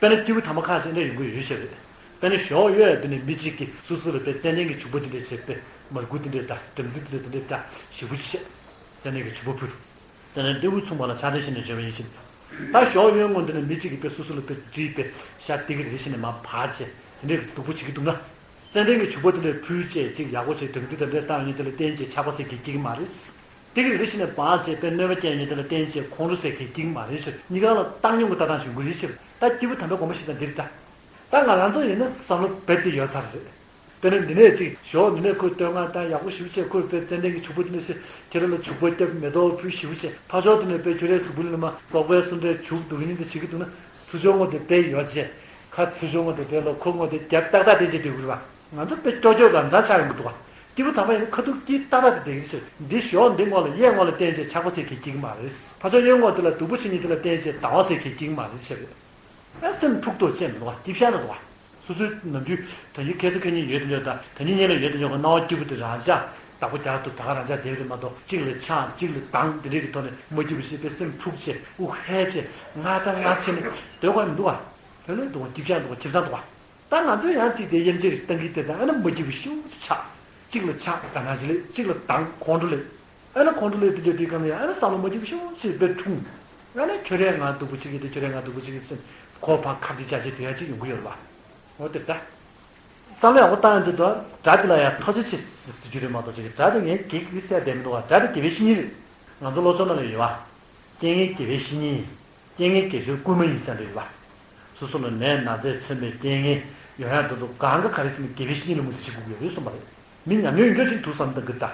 དཔེར་ན་སྐྱེས་བུ་དམ་པ་ཁག་ཅིག་འདྲ་ཡོང་གི་ཡོད་ཤག་རེད། དཔེར་ན་ཞོགས་ཡོད་ཡ་དེ་ནས་མི་གཅིག་གིས་སོ་སོ་ལ་དཔེ་ཙན་དན་གྱི་བྱུག་པ་དེ་འདྲ་བྱས་དཔེ་མར་ཁུ་དེ་འདྲ་དང་སྦྲང་རྩི་དེ་འདྲ་དེ་འདྲ་དང་ཞིབ་པོ་ཅིག་བྱས། ཙན་དན་གྱི་བྱུག་པ་ཕུལ། ཙན་དན་ལྟེ་བུ་མཚུངས་པ་ལ་ཕྱག་འདྲེན་བྱས་ནས་བྱོན་པ་ཡིན་ཕྱིན། ད་ཞོགས་ཡོད་སྔོན་དེ་ནས་མི་གཅིག་གིས་དཔེ་སོ་སོ་ལ་དཔེ་དྲིས་དཔེ་ཤ་སྟེ་གི་རེ་བྱས་ནས་མར་བར་བྱས་དེ་འདྲའི་སྡུག་པོ་བྱེད་ཀྱི་འདུག་ན། ཙན་དན་གྱི་བྱུག་པ་དེ་འདྲ་ཕུལ་བྱས་ཅིག་ཡག་པོ་བྱས་སྦྲང་རྩི་དེ་འདྲ་བཏང་ཡོང་དེ་ལ་བརྟེན་བྱས་ཆགས་པ་ཟེར་གྱི་སྐྱེ་གི་མ་རེད། དེ་གི་རེ་ཞིག་ནས་བང་བྱས་པའི་གནོད་པ་སྐྱེལ་མཁན་དེ་ལ་བརྟེན་བྱས་ཁོང་ཁྲོ་ཟེར་མཁན་སྐྱེ་གི་མ་རེད་ཟེར། གཉིས་ཀ་ལ་བཏང་སྙོམས་ཀྱི་ལྟ་སྟངས་ཤིག་ཡོང་གི་རེད་ཟེར། ད་སྐྱེས་བུ་དམ་པའི་དགོངས་པ་བཞེས་སྟངས་འདི་རེད་ད། ད་ང་རང་ཚོ་ཡིན་ན་བསམ་བློ་རྦད་དེ་ཡོད་ཚར་རེད། དཔེར་ན་འདི་ནས་ཅིག་ཞོགས་འདི་ནས་ཁོས་བསྟོད་བསྔགས་བཏང་ཡག་པོ་ཞེ་པོ་བྱས་ཁོས་དཔེ་ཙན་དན་གྱི་བྱུག་པ་འདི་ནས་ཟེར་ཁྱེད་རང་ལ་བྱུག་པ་བརྒྱབ་མེ་ཏོག་ཕུལ་ཞེ་པོ་བྱས་ཕར་ཕྱོགས་འདི་ནས་དཔེ་ཁྱོད་རའི་གཟུགས་པོ་ལ་མ་རྟོག་པའི་སུ་འདྲའི་བྱུག་འདུག་ཉིན་དུ་བྱེད་ཀྱི་འདུག་ན་ཚུར་ཕྱོགས་ངོ་དེ་དཔེ་ཡོད་བྱས་ཁ་ཚུར་ཕྱོགས་ངོ་དེ་དཔེ་ལ་ཁོ་ངོ་དེ་རྒྱབ་ཏག་ཏག་དེ་བྱས་སྡོད་དགོས་རེད་བ། ང་ཚོ་དཔེ་ཀྱོག་ཀྱོག་ལམ་སང་ཆགས་ཡོང་གི་འདུག་བ། སྐྱེས་བུ་དམ་པ་ཡིན་ན་ཁ་ཐུག་དཀྱིལ་ཏག་ཏག་དེ་བསྡད་ཀྱི་ཟེར། འདི་ཞོགས་འདི་ངོ་ལ་གཡས་ངོ་ལ་བརྟེན་བྱས་ཆགས་པ་ཟེར་མཁན་སྐྱེ་གི་མ་རེད། ཕར་ཕྱོགས་གཡོན་ངོ་དེ་ལ་སྡུག་པོ་བྱེད་མཁན་དེ་ལ་བརྟེན་བྱས་སྡང་བ་ཟེར་མཁན་སྐྱེ་གི་མ་རེད་ཟེར། ཨ་སེམས་འཁྲུག་དོགས་ཅན་མི་འདུག་བ། སྐྱིད་ཤག་ན་འདུག་བ། སོ་སོའི་ནམ་རྒྱུན་ད་ཡིན་ཁ་སང་ཁ་ཉིན་ཡོད་དུ་ཡོད་ད་ད་ཉིན་ཉིན་ལ་ཡོད་དུ་ཡོད་གི་སྣང་བ་སྐྱིད་པོ་དེ་རང་ཅག་བདག་པོ་རྒྱག་ཐུབ་ད་ག་རང་ཅག་བསྡད་རེད་མ་གཏོགས་གཅིག་ལ་ཆགས་གཅིག་ལ་སྡང་དེ་འདྲས་ཀྱི་ཐོག་ནས་མ་སྐྱིད་པོ་ཞེས་པའི་སེམས་འཁྲུག་བྱས་དབུགས་ཧལ་བྱས་ང་ད་ང་བྱས་ནས་སྡོད་དགོས་མི་འདུག་བ། ལྷོད་ལྷོད་འདུག་བ། སྐྱིད་ཤག་འདུག་བ། ཁྱིམ་ཚང་འདུག་བ། ད་ང་ཚོས་ཡང་གཅིག་དེ་དབྱེ་འབྱེད་རེ་བཏང་གི་དེ་ཙང་ཨ་ནི་མ་སྐྱིད་པོ་ཤུགས་ཆེ་ཆགས། གཅིག་ལ་ཆགས་དགའ་སྣང་ཞིག་སླེབས། གཅིག་ལ་སྡང་ཁོང་ཁྲོ་སླེབས། ཨ་ནི་ཁོང་ཁྲོ་སླེབས་དུས་དེ་དུས་སྒང་ལ་ཡང་ཨ་ནི་བསམ་བློ་མ་སྐྱིད་པོ་ཤུགས་ཆེ་དཔེ་འཁྲུངས། ཨ་ནི་ཁྱོད་རས་ང་སྡུག་པོ་བྱེད་ཀྱི་དེ་ཁྱོད་རས་ང་སྡུག་པོ་བྱེད་ཀྱི་སེམས་ཁོ་ཕར་ཁ་བདེ་ཅག་བྱེད་དུས་ཡང་གཅིག་ཡོང་གི་ཡོད་རེད་བ། འོ་དེ་ལྟ། བསམ་བློ་ཡག་པོ་བཏང་ཡོང་དུས་དོ་དགྲ་དེ་ལ་ཡང་ཐོ་ཅེ་ཆེ་ཟེར་རྒྱུ་རེད་མ་གཏོགས་ཅིག་དགྲ་དེ་ངའི་གེགས་ཡིན་ཟེར་བསྡད་མི་འདུག་བ། དགྲ་དེ་དགེ་བའི་བཤེས་གཉེན་རེད། ང་ཚོ་ལོ་ཚོད་ནང་ལ་ཡོད་བ། རྐྱེན་ངན་དགེ་བའི་བཤེས་གཉེན་ཡིན། རྐྱེན་ངན་དགེ་ཚུལ་བསྐུལ་མ་ཡིན་ཟེར་འདྲ་ཡོད་པ། སོ་སོ་ལ་ནད་ན་ཚས་མཚོན་པའི་རྐྱེན་ངན་ཡོང་ཡག་འདུག་འདུག་གང་ག་ག་རེ་ཟེར་ན་དགེ་བའི་བཤེས་གཉེན་ལ་མུ་མཐུད་བྱེད་དགོས་ཀྱི་ཡོད་རེད་གསུངས་པ་རེད། མི་ཉམས་མྱོང་ཡོད་མཁན་ཅིག་འདུག་བསམ་བཏང་གི་ད།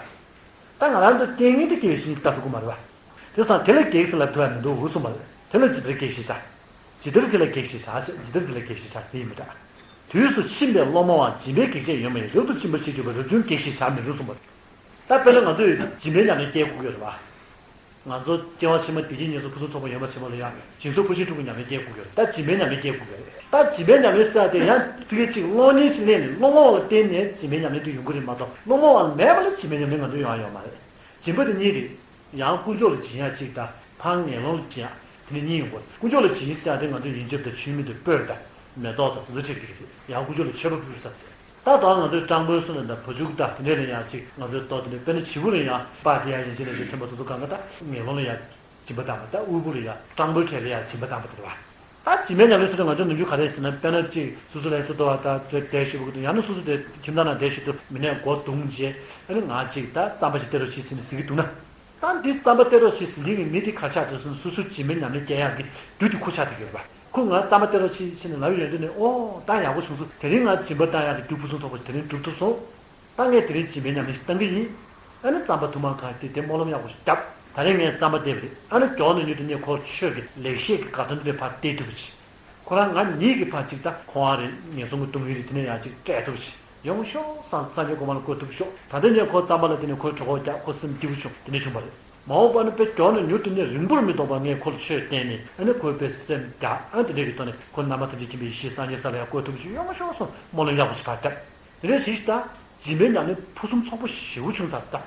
ད་ང་རང་ཚོ་རྐྱེན་ངན་དེ་དགེ་བའི་བཤེས་གཉེན་ལྟ་ཐུབ་ཀྱི་མ་རེད་པ། དེ་སང་དེ་ལ་གེགས་ཟེར་ལབ་ཐུབ་ཡག་མི་འདུག་གསུངས་པ་རེད། དེ་ལ་ཇི་ལྟར་གེགས་ཞེས་བྱ། ཇི་ལྟར་དེ་ལ་གེགས་ཞེས་བྱ་ཞེས་ཇི་ལྟར་དེ་ལ་གེགས་ཞེས་བྱ་དེ་ཡིན་མི་འདྲ། དུས་སུ་ཕྱིན་པའི་སློང་མོའང་སྦྱིན་པའི་གེགས་བྱས་ཡོད་མ་ཡིན་རབ་ཏུ་ཕྱིན་པ་ཞེས་བརྗོད་པ་རབ་བྱུང་གེགས་ཞེས་བྱར་མི་རུང་གསུངས་པ་རེད། ད་དཔེར་ན་ང་ཚོས་སྦྱིན་པའི་ཉམས་ལེན་སྐྱེལ་དགོས་ཀྱི་ཡོད་རེད་པ། ང་ཚོ་སྐྱེ་བ་ཕྱི་མ་བདེ་སྐྱིད་ཉེར་ཚང་ཕུན་སུམ་ཚོགས་པ་ཡོང་བར་བྱེད་པ་ལ་ཡང་སྦྱིན་སོགས་ཕར་ཕྱིན་དྲུག་གི་ཉམས་ལེན་སྐྱེལ་དགོས་ཀྱི་ཡོད་རེད། ད་སྦྱིན་པའི་ཉམས་ལེན་སྐྱེལ་དགོས་ཀྱི་རེད། ད་སྦྱིན་པའི་ཉམས་ལེན་ཟེར་ཡ་དེ་ཡང་ཕ་གི་གཅིག་གློག་བརྙན་ཞིག་ལེན་ནས་གློག་བརྙན་ལ་བརྟེན་ནས་སྦྱིན་པའི་ཉམས་ལེན་དེ་ཡོང་གི་རེད་མ་གཏོགས་གློག་བརྙན་མེད་པ་ལ་སྦྱིན་པའི་ཉམས་ལེན་ང་ཚོ་ཡོང་ཡ་ཡོད་མ་རེད། སྦྱིན་པ་དེ་གཉིས་རེད། ཡང་དཀོན་མཆོག་ལ་སྦྱིན་ཡ་གཅིག་དང་ཕར་ངན་སློང་ལ་སྦྱིན་ཡ་དེ་ནི་གཉིས་ཡོང་གི་རེད། དཀོན་མཆོག་ལ་སྦྱིན་ཟེར་ཡ་དེ་ང་ཚོ་ཡོན་ཆབ་དང་མཆོད་མེ་དང་སྤོས་དང་མེ་ཏོག་དང་དེ་ཚོ་སྤྲད་ཀྱི་རེད། ཡང་དཀོན་མཆོག་ལ་མཆོད་པ་ཕུལ་ས་རེད། ད་དོན་ང་ཚོའི་སྤྲང་པོའི་སོ་ནས་ད་བ་ཕྱུགས་དང་དེ་འདྲས་ལ་ཡང་ཅིག་ང་ཚོའི་ལྟོ་དེ་འདྲས་དཔེར་ན་བྱིའུ་ལ་ཡང་སྤགས་དེ་ཡང་ཡན་ཆད་ལ་ཞིག་ཐོན་པ་དེ་ཚོ་གང་ག་ད་ངན་སློང་ལ་ཡང་སྦྱིན་པ་བཏང་བ་ད་དབུལ་པོ་ལ་ཡང་སྤྲང་པོའི་གྲས་ལ་ཡང་སྦྱིན་པ་བཏང་བ་དེ་རེད་བ། ད་སྦྱིན་པའི་ཉམས་ལེན་སོ་དེ་ང་ཚོ་ནམ་རྒྱུན་ག་རེ་ཟེར་ན་དཔེར་ན་ཅིག་སོ་སོ་ལ་སོ་ལྟོ་བ་ད་དེ་བསྡད་ཞུ་བ་གི་འདུག་ཡང་ན་སོ་སོ་དེ་ཁྱིམ་ཚང་ནང་བསྡད་ཞུ་དུས་མི་ནས་སྒོ་རྡུང་བྱས་ཨ་ནི་ང་ཅིག་ད་རྩམ་པ་ཞིག་སྟེར་རོགས་བྱེད་ཟེར་ནས་ཟེར་གི་འདུག་ན། ད་འདི་རྩམ་པ་སྟེར་རོགས་ཞེས་ཟེར་མཁན་གྱི་མི་དེ་ག་ཆགས་འདུག་ཟེར་ན་སོ་སོའི་སྦྱིན་པའི་ཉམས་ལེན་སྐྱེལ་ཡག་གི་རྒྱུ་དེ་ཁོ་ཆགས་བསྡད་ཡོད་རེད་པ། ཁོ་ང་རྩམ་པ་སྟེར་རོགས་ཞེས་བྱས་ནས་ལབ་ཡོང་དུས་ནས་ཨོ་ད་ཡག་པོ་བྱུང་སོང་། དེ་རིང་ང་སྦྱིན་པ་བཏང་ཡག་གི་རྒྱུ་ཕུན་སུམ་ཚོགས་པ་ཞིག་དེ་རིང་སྒྲུབ་ཐུབ་སོང་། ད་ངས་དེ་རིང་སྦྱིན་པའི་ཉམས་ལེན་ཞིག་བཏང་གི་ཡིན། ཨ་ནི་རྩམ་པ་དུ་མ་གང་དེ་དེ་སྨོན་ལམ་ཡག་པོ་ཞིག་བརྒྱབ། ད་རིང་ངས་རྩམ་པ་སྟེར་བ་རེད། ཨ་ནི་མགྱོགས་ནས་ཉུལ་དུས་ནས་ཁོ་ཆོས་ཀྱི་ལེགས་བཤད་ཀྱི་དགའ་སྟོན་དེ་ཕར་སྟེར་ཐུབ་པ་ཞིག་ཁོ་རང་ང་གཉིས་ཀྱི་བར་གཅིག་ད་ཁོ་བ་རེད་ངན་སོང་གི་སྡུག་བསྔལ་རེད་དེ་ནས་ཡང་གཅིག་སྤྲད་ཐུབ་ཅིག་ ཡོང་ཤོག་སངས་སངས་རྒྱས་གོང་མ་ལ་བསྐོས་ཐུབ་ཤོག་ད་ལྟ་ངས་ཁོ་རྩམ་པ་ལ་བརྟེན་ནས་ཁོའི་གྲོད་ཁོག་རྒྱག་ཁོ་སེམས་སྐྱིད་པོ་བྱུང་དེ་འདྲ་བྱུང་བ་རེད། མ་འོངས་པ་ན་དཔེ་མགྱོགས་ནས་མྱུར་དུ་ནས་རིང་པོར་མི་ཐོགས་པར་ངས་ཁོ་ལ་ཆོས་བསྟན་ནས་ཨ་ནི་ཁོའི་དཔེ་སེམས་རྒྱག་ཨ་དེ་འདྲ་གི་ཐོག་ནས་ཁོ་རྣམ་པ་ཐམས་ཅད་མཁྱེན་པའི་ཡེ་ཤེས་སངས་རྒྱས་ས་ལ་ཡང་བསྐོས་ཐུབ་ཤོག་ཡོང་ཤོག་སོང་སྨོན་ལམ་ཡག་པོ་ཞིག་ཕར་བཏབ། དེ་རེད་ཞིག་ད། སྦྱིན་པའི་ཉམས་ལེན་ཕུན་སུམ་ཚོགས་པོ་ཞེ་པོ་བྱུང་ཚར་ད།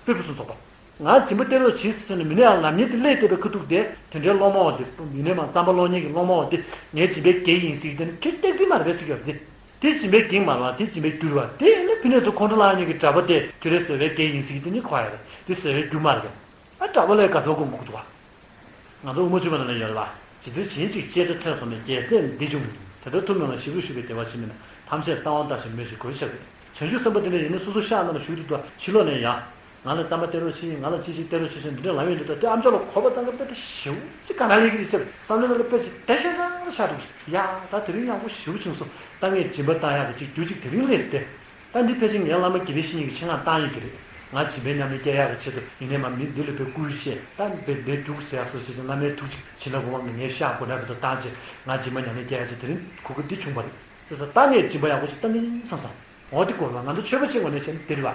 དཔེ་ཕུན་སུམ་ཚོགས་པ། ང་སྦྱིན་པ་སྟེར་རོགས་བྱེད་ཟེར་ནས་མི་ནས་ཡང་ལབ་མཁན་དེ་སླེབས་བསྡད་པའི་ཁ་ཐུག་དེ་དེ་འདྲའི་སློབ་མ་བ་དེ་ཡིན་ནས་མ་རྩམ་པ་སློང་མཁན་གྱི་སློབ་མ་བ་དེ་ངའི་སྦྱིན་པའི་རྒྱན་ཡིན་ཟེར་གྱི་དེ་ནི་ཁྱོད་སྟེར་གི་མ་རེད་པས་ཟེར་གྱི་ཡོད་རེད། དེ་སྦྱིན་པའི་རྒྱན་མ་རེད་བ་དེ་སྦྱིན་པའི་རྒྱུ་རེད་བ་དེ་ཡིན་ན་ཕི་ནས་ཚོ་ཁོང་ཁྲོ་ལངས་མཁན་གྱི་གྲྭ་པ་དེ་ཁྱོད་རའི་བཟོད་པའི་རྒྱན་ཡིན་ཟེར་གྱི་དེ་ནི་གོ་ཡ་རེད་དེ་བཟོད་པའི་རྒྱུ་མ་རེད་པས། ཨ་གྲྭ་པ་ལས་དགའ་ཚོར་སྒོམ་དགོས་འདུག་བ། ང་ཚོ་དབུ་མ་ཆོས་པ་ནང་ལ་ཡོད་རེད་བ། ཇི་ལྟར་བྱིན་ཅིག་ཅེས་སྒྲ་ཐོས་སོང་ནས་རྒྱལ་སྲས་འདི་བྱུང་། དེ་ལྟར་ཐུབ་མིན་ལ་ཞིབ་ཏུ་ཞུགས་པའི་བདེ་བ་ཆེ་མིན་ན་ཐམས་ཅད་བཏང་བ་ལྟ་ཞིང་མོས་ཤིང་གུས་ཤིག་རེད། བྱང་ཆུབ་སེམས་དཔའ་དེ་འདྲ་ཡིན་ན་སོ་སོ་ཤག་ནང་ལ་ཞུགས་དུས་དུ་ཕྱི་ལོགས་ནས་ཡང་། ང་ལ་རྩམ་པ་སྟེར་རོགས་བྱེད་ང་ལ་ཅི་ཞིག་སྟེར་རོགས་བྱེད་ཟེར་འདི་འདྲ་ལབ་ཡོང་དུས་ད་དེ་ཨམ་ཅོག་ལ་གོ་བ་ཙམ་ག་དཔེ་དེ་ཞེ་པོ་ཅིག་དགའ་སྣང་སླེབས་ཀྱི་རེད་ཟེར་བསམ་བློ་ནང་ལ་དཔེ་ཅིག་བདེ་ཤ་ཤ་ཤ་འདུག་ཡ་ད་དེ་རིང་ཡག་པོ་ཞེ་པོ་བྱུང་སོང་ད་ངས་སྦྱིན་པ་བཏང་ཡག་གི་ཅིག་རྒྱུ་ཅིག་དེ་རིང་སླེབས་ཏེ། ད་འདི་ཕལ་ཆེར་ངའི་བླ་མ་དགེ་བའི་བཤེས་གཉེན་གྱི་ཆེད་མངགས་བཏང་ཡོད་ཀྱི་རེད། ང་སྦྱིན་པའི་ཉམས་ལེན་སྐྱེལ་ཡག་གི་ཆེད་དུ་ཡིན་ནའི་མ་མི་འདི་ལ་དཔེ་བསྐུལ་བྱས་ད་འབད་འབད་འདུག་ཟེར་ཡག་སོ་ཞེས་བླ་མའི་ཐུགས་རྗེ་བྱིན་རླབས་གོང་མ་ངས་ཤག་སྒོ་ནས་བུད་དོ་བཏང་བྱས་ང་སྦྱིན་པ་ཉམས་ལེན་སྐྱེལ་ཡག་ཆེད་དེ་རིང་གོ་སྐབས་འདི་བྱུང་བ་རེད། དེ་ཚོ་ད་ངས་སྦྱིན་པ་ཡག་པོ་ཞིག་བཏང་གི་ཡིན་བསམ་སོང་། འོ་འདི་དགོས་ལ་ང་ཚོ་ཆོས་པ་གཅིག་ངོས་ནས་བྱས་ན་འདི་རེད་བ།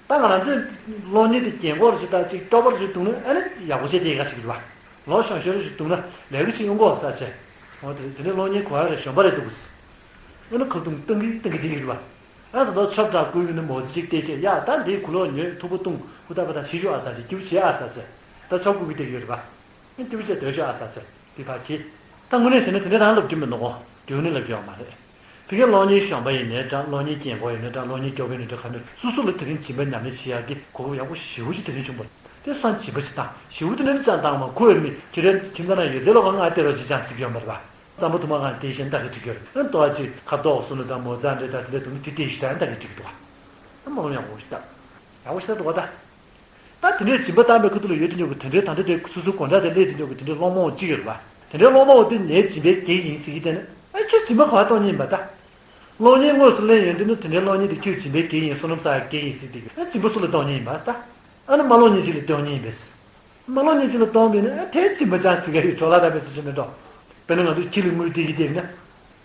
ད་ང་རང་ཚོའི་གློག་བརྙན་དེ་རྒྱན་གོག་ཅིག་དང་ཅིག་སྐྱོ་པོ་ཅིག་འདུག་ན་ཨ་ནི་ཡག་པོ་བྱས་བསྡད་ཡག་ཞིག་རེད་བ། ལོ་གཞོན་ཤོས་ཅིག་འདུག་ན་ལས་ཀ་ཅིག་ཡོང་གོ་ས་བྱས། འོ་དེ་དེ་ནས་གློག་བརྙན་གོ་ཡག་རེད་གཞོན་པ་རེད་འདུག་གི། ཨ་ནི་ཁ་བརྡུང་བཏང་གི་བཏང་གི་བསྡད་ཀྱི་རེད་བ། ཨ་ད་ལྟ་ཆབ་བྲག་བསྐུལ་ཡོང་ནས་མོ་ཙི་གཅིག་བལྟས་བྱས་ཡ་ད་འདིའི་གུ་ལོག་ཉོས་ཐུག་པ་བཏུང་ཧུ་ད་པ་ད་ཤི་ཤོག་ཨ་ས་ཆེ་སྐྱིད་པོ་བྱེད་ཨ་ས་ཆེ། ད་ཆབ་བསྐུལ་གི་བསྡད་ཀྱི་ཡོད་རེད་པ། ཨ་སྐྱིད་པོ་བྱེད་སྡོད་ཤོག་ཨ་ས་ཆེ། འདི་ཕར་གྱིས། ད་དངོས་གནས་བྱས་ན་དེ་འདྲ་རང་ལབ་རྒྱུ་མི་འདུག་གོ་རྒྱུན་ནས་ལབ་རྒྱུ་ཡོད་མ་རེད། ཕ་གིའི་གློག་བརྙན་གཞོན་པ་ཡིན་ནའི་འདྲ་གློག་བརྙན་རྒན་གོག་ཡིན་ནའི་འདྲ་གློག་བརྙན་སྐྱོ་པོ་ཡིན་ནའི་འདྲ་ག་ནས་སོ་སོ་ལ་དེ་རིང་སྦྱིན་པ་ཉམས་ལེན་བྱེད་ཡག་གི་གོ་སྐབས་ཡག་པོ་ཞེ་པོ་ཅིག་དེ་རིང་བྱུང་བ་རེད། དེ་སང་སྦྱིན་པ་ཞིག་བཏང་ཞེ་པོ་དེ་འདྲ་ཅང་བཏང་མ་ཁོ་ཡོད་མི་ཁྱེད་རང་ཁྱིམ་ཚང་ན་ཡོད་དེ་ལོག་ག་ང་སྟེར་རོགས་ཅིག་ཅང་ཟེར་གྱི་ཡོད་མ་རེད་པ། རྩམ་པ་དུ་མ་གང་དེ་བཞིན་ལྟ་གི་འགྲིག་གི་རེད། ཨ་ཏོ་ཨ་ཅིག་ཁ་དོག་སོ་ལོ་དང་མོ་རྩ་འདྲེ་དང་དེ་འདྲ་དུ་མི་དེ་དེ་ཞིག་ད་ལྟ་གི་འགྲིག་འདུག་ཨ་མ་ལོ་ཡག་པོ་ཞིག་ལྟ། ཡག་པོ་ཞིག་ལྟ་འདུག་ཨ་ད། ད་དེ་འདྲའི་སྦྱིན་པ་བཏང་པའི་ཁ་ཐུག་ལ་ཡོད་དུ་ཉོ་གི་དེ་འདྲའི་ད་ལྟ་དེ་སོ་སོའི་སྒོ་འགྲམ་དེ་སླེབས་དུ་ཉོ་གི་དེ་འདྲའི་སློང་མོ་གཅིག་ཡོད་རེད་པ། དེ་འདྲའི་སློང་མོ་དེ་ངའི་སྦྱིན་པའི་གེགས་ཡིན་ཟེར་གི་དེ་ནི་ཨ་ཁྱོད་སྦྱིན་པ་ག་པར་གཏོང་མཁན་ཡིན་པ་ད། གློག་བརྙན་དངོས་སུ་ལེན་ཡོང་དུས་ནི་དེ་འདྲའི་གློག་བརྙན་དེ་ཁྱོད་སྦྱིན་པའི་གེགས་ཡིན་བསོད་ནམས་བསགས་ཡག་གེགས་ཡིན་ཟེར་དེ་གི་ཨ་སྦྱིན་པ་སུ་ལ་གཏོང་མཁན་ཡིན་པ་ད། ཨ་ནི་མ་གློག་བརྙན་ཅིག་ལ་གཏོང་མཁན་ཡིན་པས། མ་ལོ་ཉིན་གཅིག་ལ་གཏོང་མིན་ན་ཨ་ཐལ་ཕྱིན་པ་ཅང་ཟིག་ག་ཡོད་ཆོག་ལ་ད་མེད་ས་ཆེ་མེད་འགྲོ། དཔེར་ན་ང་ཚོ་ཁྱི་ལ་དངུལ་སྟེར་གི་བསྡད་ན།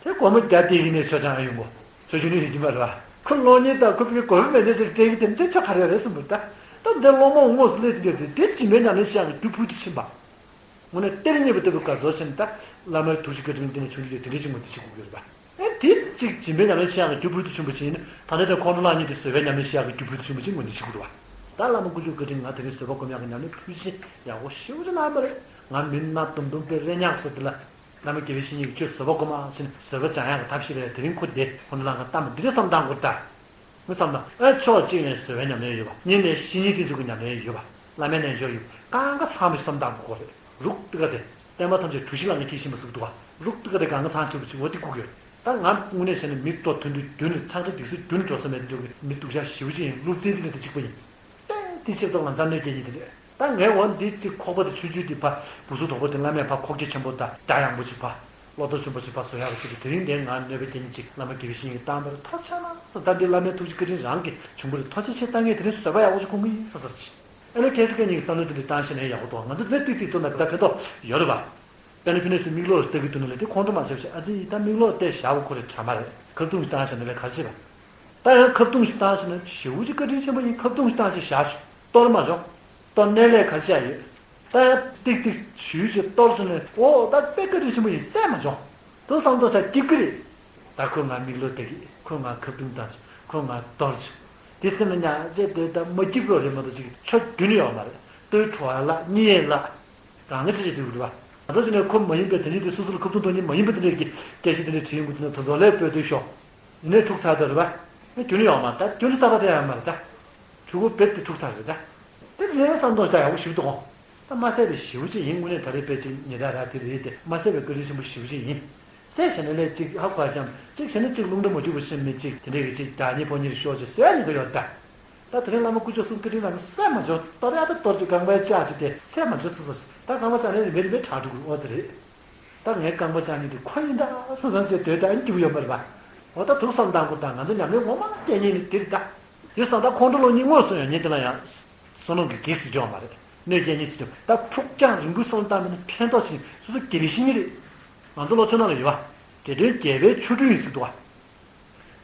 དེ་སྒོར་མོ་བརྒྱ་སྟེར་གི་ནས་ཆོག་ཅང་ཨ་ཡོང་གོ་ཆོག་རྒྱུ་ནི་རེད་ཀྱི་མ་རེད་བ། ཁོ་གློག་བརྙན་དང་ཁོ་པའི་སྒོར་མོ་མེད་ནས་ཟེར་སྤྲད་གི་དེ་འདི་ཆོག་ག་རེ་རེད་བསམ་པ་ད། ད་འདི་སློང་མོ་དངོས་སུ་སླེབས་དུས་དེ་དེ་སྦྱིན་པའི་ཉམས་ལེན་བྱེད་ཡག་གི་རྒྱུ་ཕུལ་དུ་ཕྱིན་པ། དངོས་གནས་གཏེར་རྙེད་པ་ལྟ་བུའི་དགའ་ཚོར་ཆེ་ནས་ད། བླ་མའི་ཐུགས་རྗེ་བཀའ་དྲིན་ལ་བརྟེན་ནས་བྱུང་རྒྱུ་དེ་འདྲ་ཅིག་ངོས་འཛིན་བྱེད་དགོས་ཀྱི་རེད་པ། ཨེ་དེ་གཅིག་སྦྱིན་པའི་ཉམས་ལེན་བྱེད་ཡག་གི་རྒྱུ་ཕུལ་དུ་ཕྱིན་པ་ཅིག་ཡིན་ན་ད་ལྟ་དེ་ཁོང་ཁྲོ་ལངས་མཁན་དེ་བཟོད་པའི་ཉམས་ལེན་བྱེད་ཡག་གི་རྒྱུ་ཕུལ་དུ་ཕྱིན་པ་ཅིག་ངོས་འཛིན་བྱེད་དགོས་འདུག་བ། ད་བླ་མ་དཀོན་མཆོག་བཀའ་དྲིན་ང་དེ་རིང་བཟོད་པ་སྒོམ་ཡག་གི་ཉམས་ལེན་ཕུལ་ཆེད་ཡག་པོ་ཞེ་པོ་ཅིག་གནང་བ་རེད། ང་མི་སྣ་དུམ་དུམ་དཔེ་རེ་ཉག་བཟོ་དེ་ལ། བླ་མ་དགེ་བའི་བཤེས་གཉེན་གྱིས་ཁྱོད་བཟོད་པ་སྒོམ་ཨང་ཟེར་ནས་བཟོད་པ་སྦྱང་ཡག་གི་ཐབས་ཤེས་རེད། དེ་རིང་ཁོ་དེ་ཁོང་ཁྲོ་ལངས་ག་གཏམ་འདི་འདྲ་བསམ་བཏང་དགོས་ད། མི་བསམ་ན་ཨེ་ཕྱོགས་གཅིག་ནས་བཟོད་པའི་ཉམས་ལེན་ཡོད་པ། གཉིས་ནས་བཤེས་གཉེན་དེ་ཚོ་གི་ཉམས་ལེན་ཡོད་པ། བླ་མའི་རྣལ་འབྱོར་ཡོད་པ། གང་ག་ཚང་མ་ཞིག་བསམ་བཏང་དགོས་རེད། རུག་ཏི་ཀ་དེ། བསྟན་པ་ཐམས་ཅད་གྲུ་བཞི་ལ་ངེས་ཁྱེད་ཤེས་མ་ཟུག་འདུག་བ། རུག་ཏི་ཀ་དེ་གང་ག་ཚང་ཐུབ་པ་ཅིག་འོ་དེ་སྒུག་ཡོད། ད་ང་དངོས་གནས་བྱས་ན་མི་ཏོ་དོན་དུ་རྒྱུན་ནས་ཚང་ཁྲ་སྡིག་སྲིད་རྒྱུན་ནས་འགྲོ་ས་མེད་འགྲོ་གི་མི་སྡུག་ཅག་ཞེ་པོ་ཅིག་ཡིན། སློབ་ཚན་དེ་འདྲ་དེ་གཅིག་པ་ཡིན། ཏན་ཏིག་ཤེས་རྟོགས་ལམ་སང་གནོད་སྐྱེལ་ཉིན་དེ་རེད། ད་ངས་འོ་འདི་གཅིག་ཁོག་པ་དེ་ཆུང་ཆུང་དེ་ཕ་བུ་སུ་དོག་པོ་དེ་བླ་མས་ཕ་ཁོག་རྒྱ་ཆེན་པོ་དང་རྒྱ་ཡངས་པོ་ཅིག་ཕ། བློ་ལྡོག་ཆེན་པོ་ཞིག་ཕར་བཟོ་ཡག་གི་ཆེད་དུ་དེ་རིང་འདིར་ང་གནོད་པ་སྐྱེལ་མཁན་ཅིག་བླ་མ་དགེ་བའི་བཤེས་གཉེན་གྱིས་བཏང་བར་ཐག་ཆོད་ན་ཟེར། ད་འདི་བླ་མའི་ཐུགས་རྗེ་བཀའ་དྲིན་རང་གིས་བྱུང་བ་རེད། ཐུགས་རྗེ་ཆེ། ད་ངས་དེ་རིང་བཟོད་པ་ཡག་པོ་ཞིག་སྒོམ་གྱི་ཡིན་ཟེར་ཟེར་ཅིག་ཨ་ནི་ཁ་སང་ཁ་ཉིན་གྱི་བསམ་བློ་དེ་འདྲ་བཏང་ཤེས་ན་ཡག་པོ་འདུག་ང་ཚོ་དེ་ཏིག་ཏིག་ཏུ་ན་ད་ཕན་ཐོགས་ཡོད་རེད་པ། དཔེར་ན་ཕི་ནས་སུ་མིག་ལོག་ལྟ་གི་འདུག་ན་ལས་དེ་ཁོང་ཁྲོ་མ་བྱེད་པ་བྱེད། ཨ་ཙི་ཡིན་ད་མིག་ལོག་བལྟས་བཞག་པ་ཁོ་རེ་དྲ་མ་རེད། ཁ་བརྡུང་ཞིག་བཏང་ཤེས་ན་ལས་ག་བྱེད་པ། ད་ཡང་ཁ་བརྡུང་ཞིག་བཏང་ཤེས་ན་ཞེ་པོ་ཅིག་བཀའ་དྲིན་ཆེན་པོ་ཡིན། ཁ་བརྡུང་ཞིག་བཏང་ཤེས་བཞག་ཤོག་གཏོར་མ་བྱུང་། གཏོར་ནས་ལས་ག་བྱ་ཡོད། ད་ཡང་ཏིག་ཏིག་ཞུས་ཞེས་གཏོར་སོང་ནས་ཨོ་ད་དཔེ་བཀའ་དྲིན་ཆེན་པོ་ཡིན་སེམས་མ་བྱུང་། དུ་བསམ་དུ་ས་སྐྱིད་ཀི་རེད། ད་ཁོས་ང་མིག་ལོག་ལྟ་གི་ཁོས་ང་ཁ་བརྡུང་བཏང་ཤག་ཁོས་ང་གཏོར་ཤག་དེ་སེམས་ལ་ཉག་བྱས་དེ་ད་མ་སྐྱིད་པོ་རེད་མ་གཏོགས་ཅིག་ཆོ་རྒྱུན་ཡོད་མ་རེད། ལྟོས་ཁྲོ་བ་ལ་གཉིད་ཡེ་ལ། རང་གི་ཆ་ཆ་དུས་རེད་པ། ང་ཚོ་ཅི་ནས་ཁོ་མ་ཡིན་པའི་དེ་ཉིད་དེ་སོ་སོ་ལ་ཁ་བརྡུང་གཏོང་ཉིན་མ་ཡིན་པའི་དེ་འདྲའི་གི་སྐད་ཆ་དེ་འདྲ་དྲིས་ཡོང་གི་འདུག་ན་དོ་ཚོགས་ལས་སྤོས་དུས་ཤོག་ཡིན་ནའི་འཁྲུག་ཚར་དུ་རེད་པ། རྒྱུན་ཡོད་མ་ད་རྒྱུན་ལྟ་བ་དེ་ཡང་མ་རེད་ད། ཕྲུ་གུ་བེད་དེ་འཁྲུག་ཚར་རེད་ད། དེ་ལས་བསམ་དོན་ལྟ་ཡག་པོ་ཞིག་འདུག་གོ་ད་མ་བསད་པའི་ཞེ་པོ་ཅིག་ཡིན། དངོས་གནས་ད་རེས་དཔེ་ཅིག་ཉེ་ད་ར་དེ་རེད་དེ་མ་བསད་པའི་བཀའ་དྲིན་ཆེན་པོ་ཞེ་པོ་ཅིག་ཡིན། བསད་བྱས་ན་ལས་ཅིག་ཧ་གོ་ཤམ་ཅིག་བྱས་ན་ཅིག་རླུང་རྟ་མ་རྒྱུག་པ་ཤེས་མེད་ཅིག་དེ་འདྲས་ཀྱི་ཅིག་བདག་ཉིད་ཕོ་ཉིད་ཤོར་ཅིག་བསད་ནི་ག་ཡོད་ད། ད་དེ་རིང་བླ་མ་སྐུ་ཞབས་གསུམ་བཀའ་དྲིན་རང་གི་སད་མ་འཇོག་གཏོར་ཡ་ད་གཏོར་ཅིག་རྐང་པའི་ལྕགས་ཅིག་དེ་སད་མ་འཇོག་སོ་སོ་ད་རྐང་པ་ལྕགས་ནས་རིམ་པས་རིམ་པས་དྲག་འགྲོ་གི་ཨོ་ཙི་རེད། ད་ངའི་རྐང་པ་ལྕགས་ཉིད་དེ་ཁོ་ཡིན་ད་སོ་སོ་ཟེར་དོད་ད་ཨ་ནི་སྐྱིད་པོ་ཡོད་མ་རེད་པ། འོ་ད་དུག་བསམ་བཏང་དགོས་ད་ང་ཚོ་ཉམས་ལེན་ངོ་མ་སྐྱེལ་ཉེན་ནི་དེ་རེད་ད། དེ་སང་ད་ཁོང་ཁྲོ་ལོ་གཉིས་དངོས་སུ་ཡོང་ཉེན་དེ་ལ་ཡང་། བསོད་ནམས་ཀྱི་གེགས་སུ་འཇོག་མ་རེད། གནོད་སྐྱེལ་ཉེན་སུ་འཇོག་ད་ཕུགས་རྒྱང་རིང་པོའི་བསམ་བློ་བཏང་མིན་ཕན་ཐོགས་ཆེན་སོ་སོ་དགེ་བའི་བཤེས་གཉེན་རེད། ང་ཚོ་ལོ་ཆུང་ནང་ལ་ཡོད་པ། འདྲེ་སྒྲོན་རྒྱལ་པོའི་ཆོ་འཕྲུལ་ཡིན་ཟེར་འདུག་བ།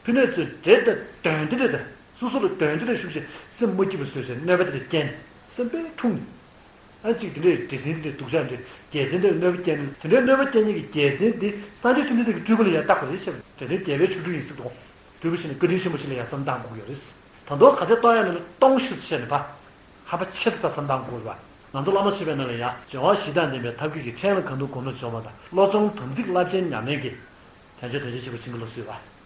ཕྲིན་ལས་ཚོས་འདྲེ་དང་དོན་འདི་འདྲ་དང་སོ་སོ་ལ་དོན་འདི་འདྲ་ཤུགས་ཆེ་སེམས་མ་སྐྱིད་པ་བཟོས་ཟེར་གནོད་པ་འདི་འདྲ་བསྐྱལ་ནས་སེམས་པས་འཁྲུགས་ནས། ཨ་གཅིག་དེ་འདྲའི་འདྲེ་སྲིན་དེ་འདྲའི་སྡུག་ཅག་འདྲེ་རྒྱལ་མཚན་དེར་གནོད་པ་བསྐྱལ་ནས་དེ་འདྲའི་གནོད་པ་བསྐྱལ་མཁན་གྱི་རྒྱལ་མཚན་དེ་སངས་རྒྱས་བཅོམ་ལྡན་འདས་ཀྱི་སྤྲུལ་སྐུ་ལ་ཡང་བཏགས་པ་རེད་ཤག་དེ་འདྲའི་རྒྱལ་བའི་ཆོ་འཕྲུལ་ཡིན་སྲིད་དོ། སྤྲུལ་པ་ཞིག་ནས་བཀའ་དྲིན་ཆེན་པོ་ཞིག་ལ་ཡང་བསམ་བཏང་དགོས་ཀྱི་ཡོད་རེད། ད་དུང་ག་ཚད་གཏོང་ཡ་ནི་ལ་གཏོང་ཤུགས་བྱས་ནས་ཕ། ཧ་པ་ཆེ་ཚད་ལ་བསམ་བཏང་དགོས་པ། ང་ཚོ་བླ་མ་མཆོད་པའི་ནང་ལ་ཡང་བྱེ་བ་བཞི་དང་ལྡན་པའི་ཐབས་མཁས་ཀྱིས་ཕྲན་ལ་གང་ཐུབ་གོ་ནོར་འབྱོར་བ་དང་བློ་སྦྱོང་དམ་ཚིག་རླབས་ཆེན་ཉམས་ལེན་གྱིས་དལ་འབྱོར་དོན་ཆེན་ཆེན་པོ་ཕྱིན་གྱི་ལོ་སུས་བ།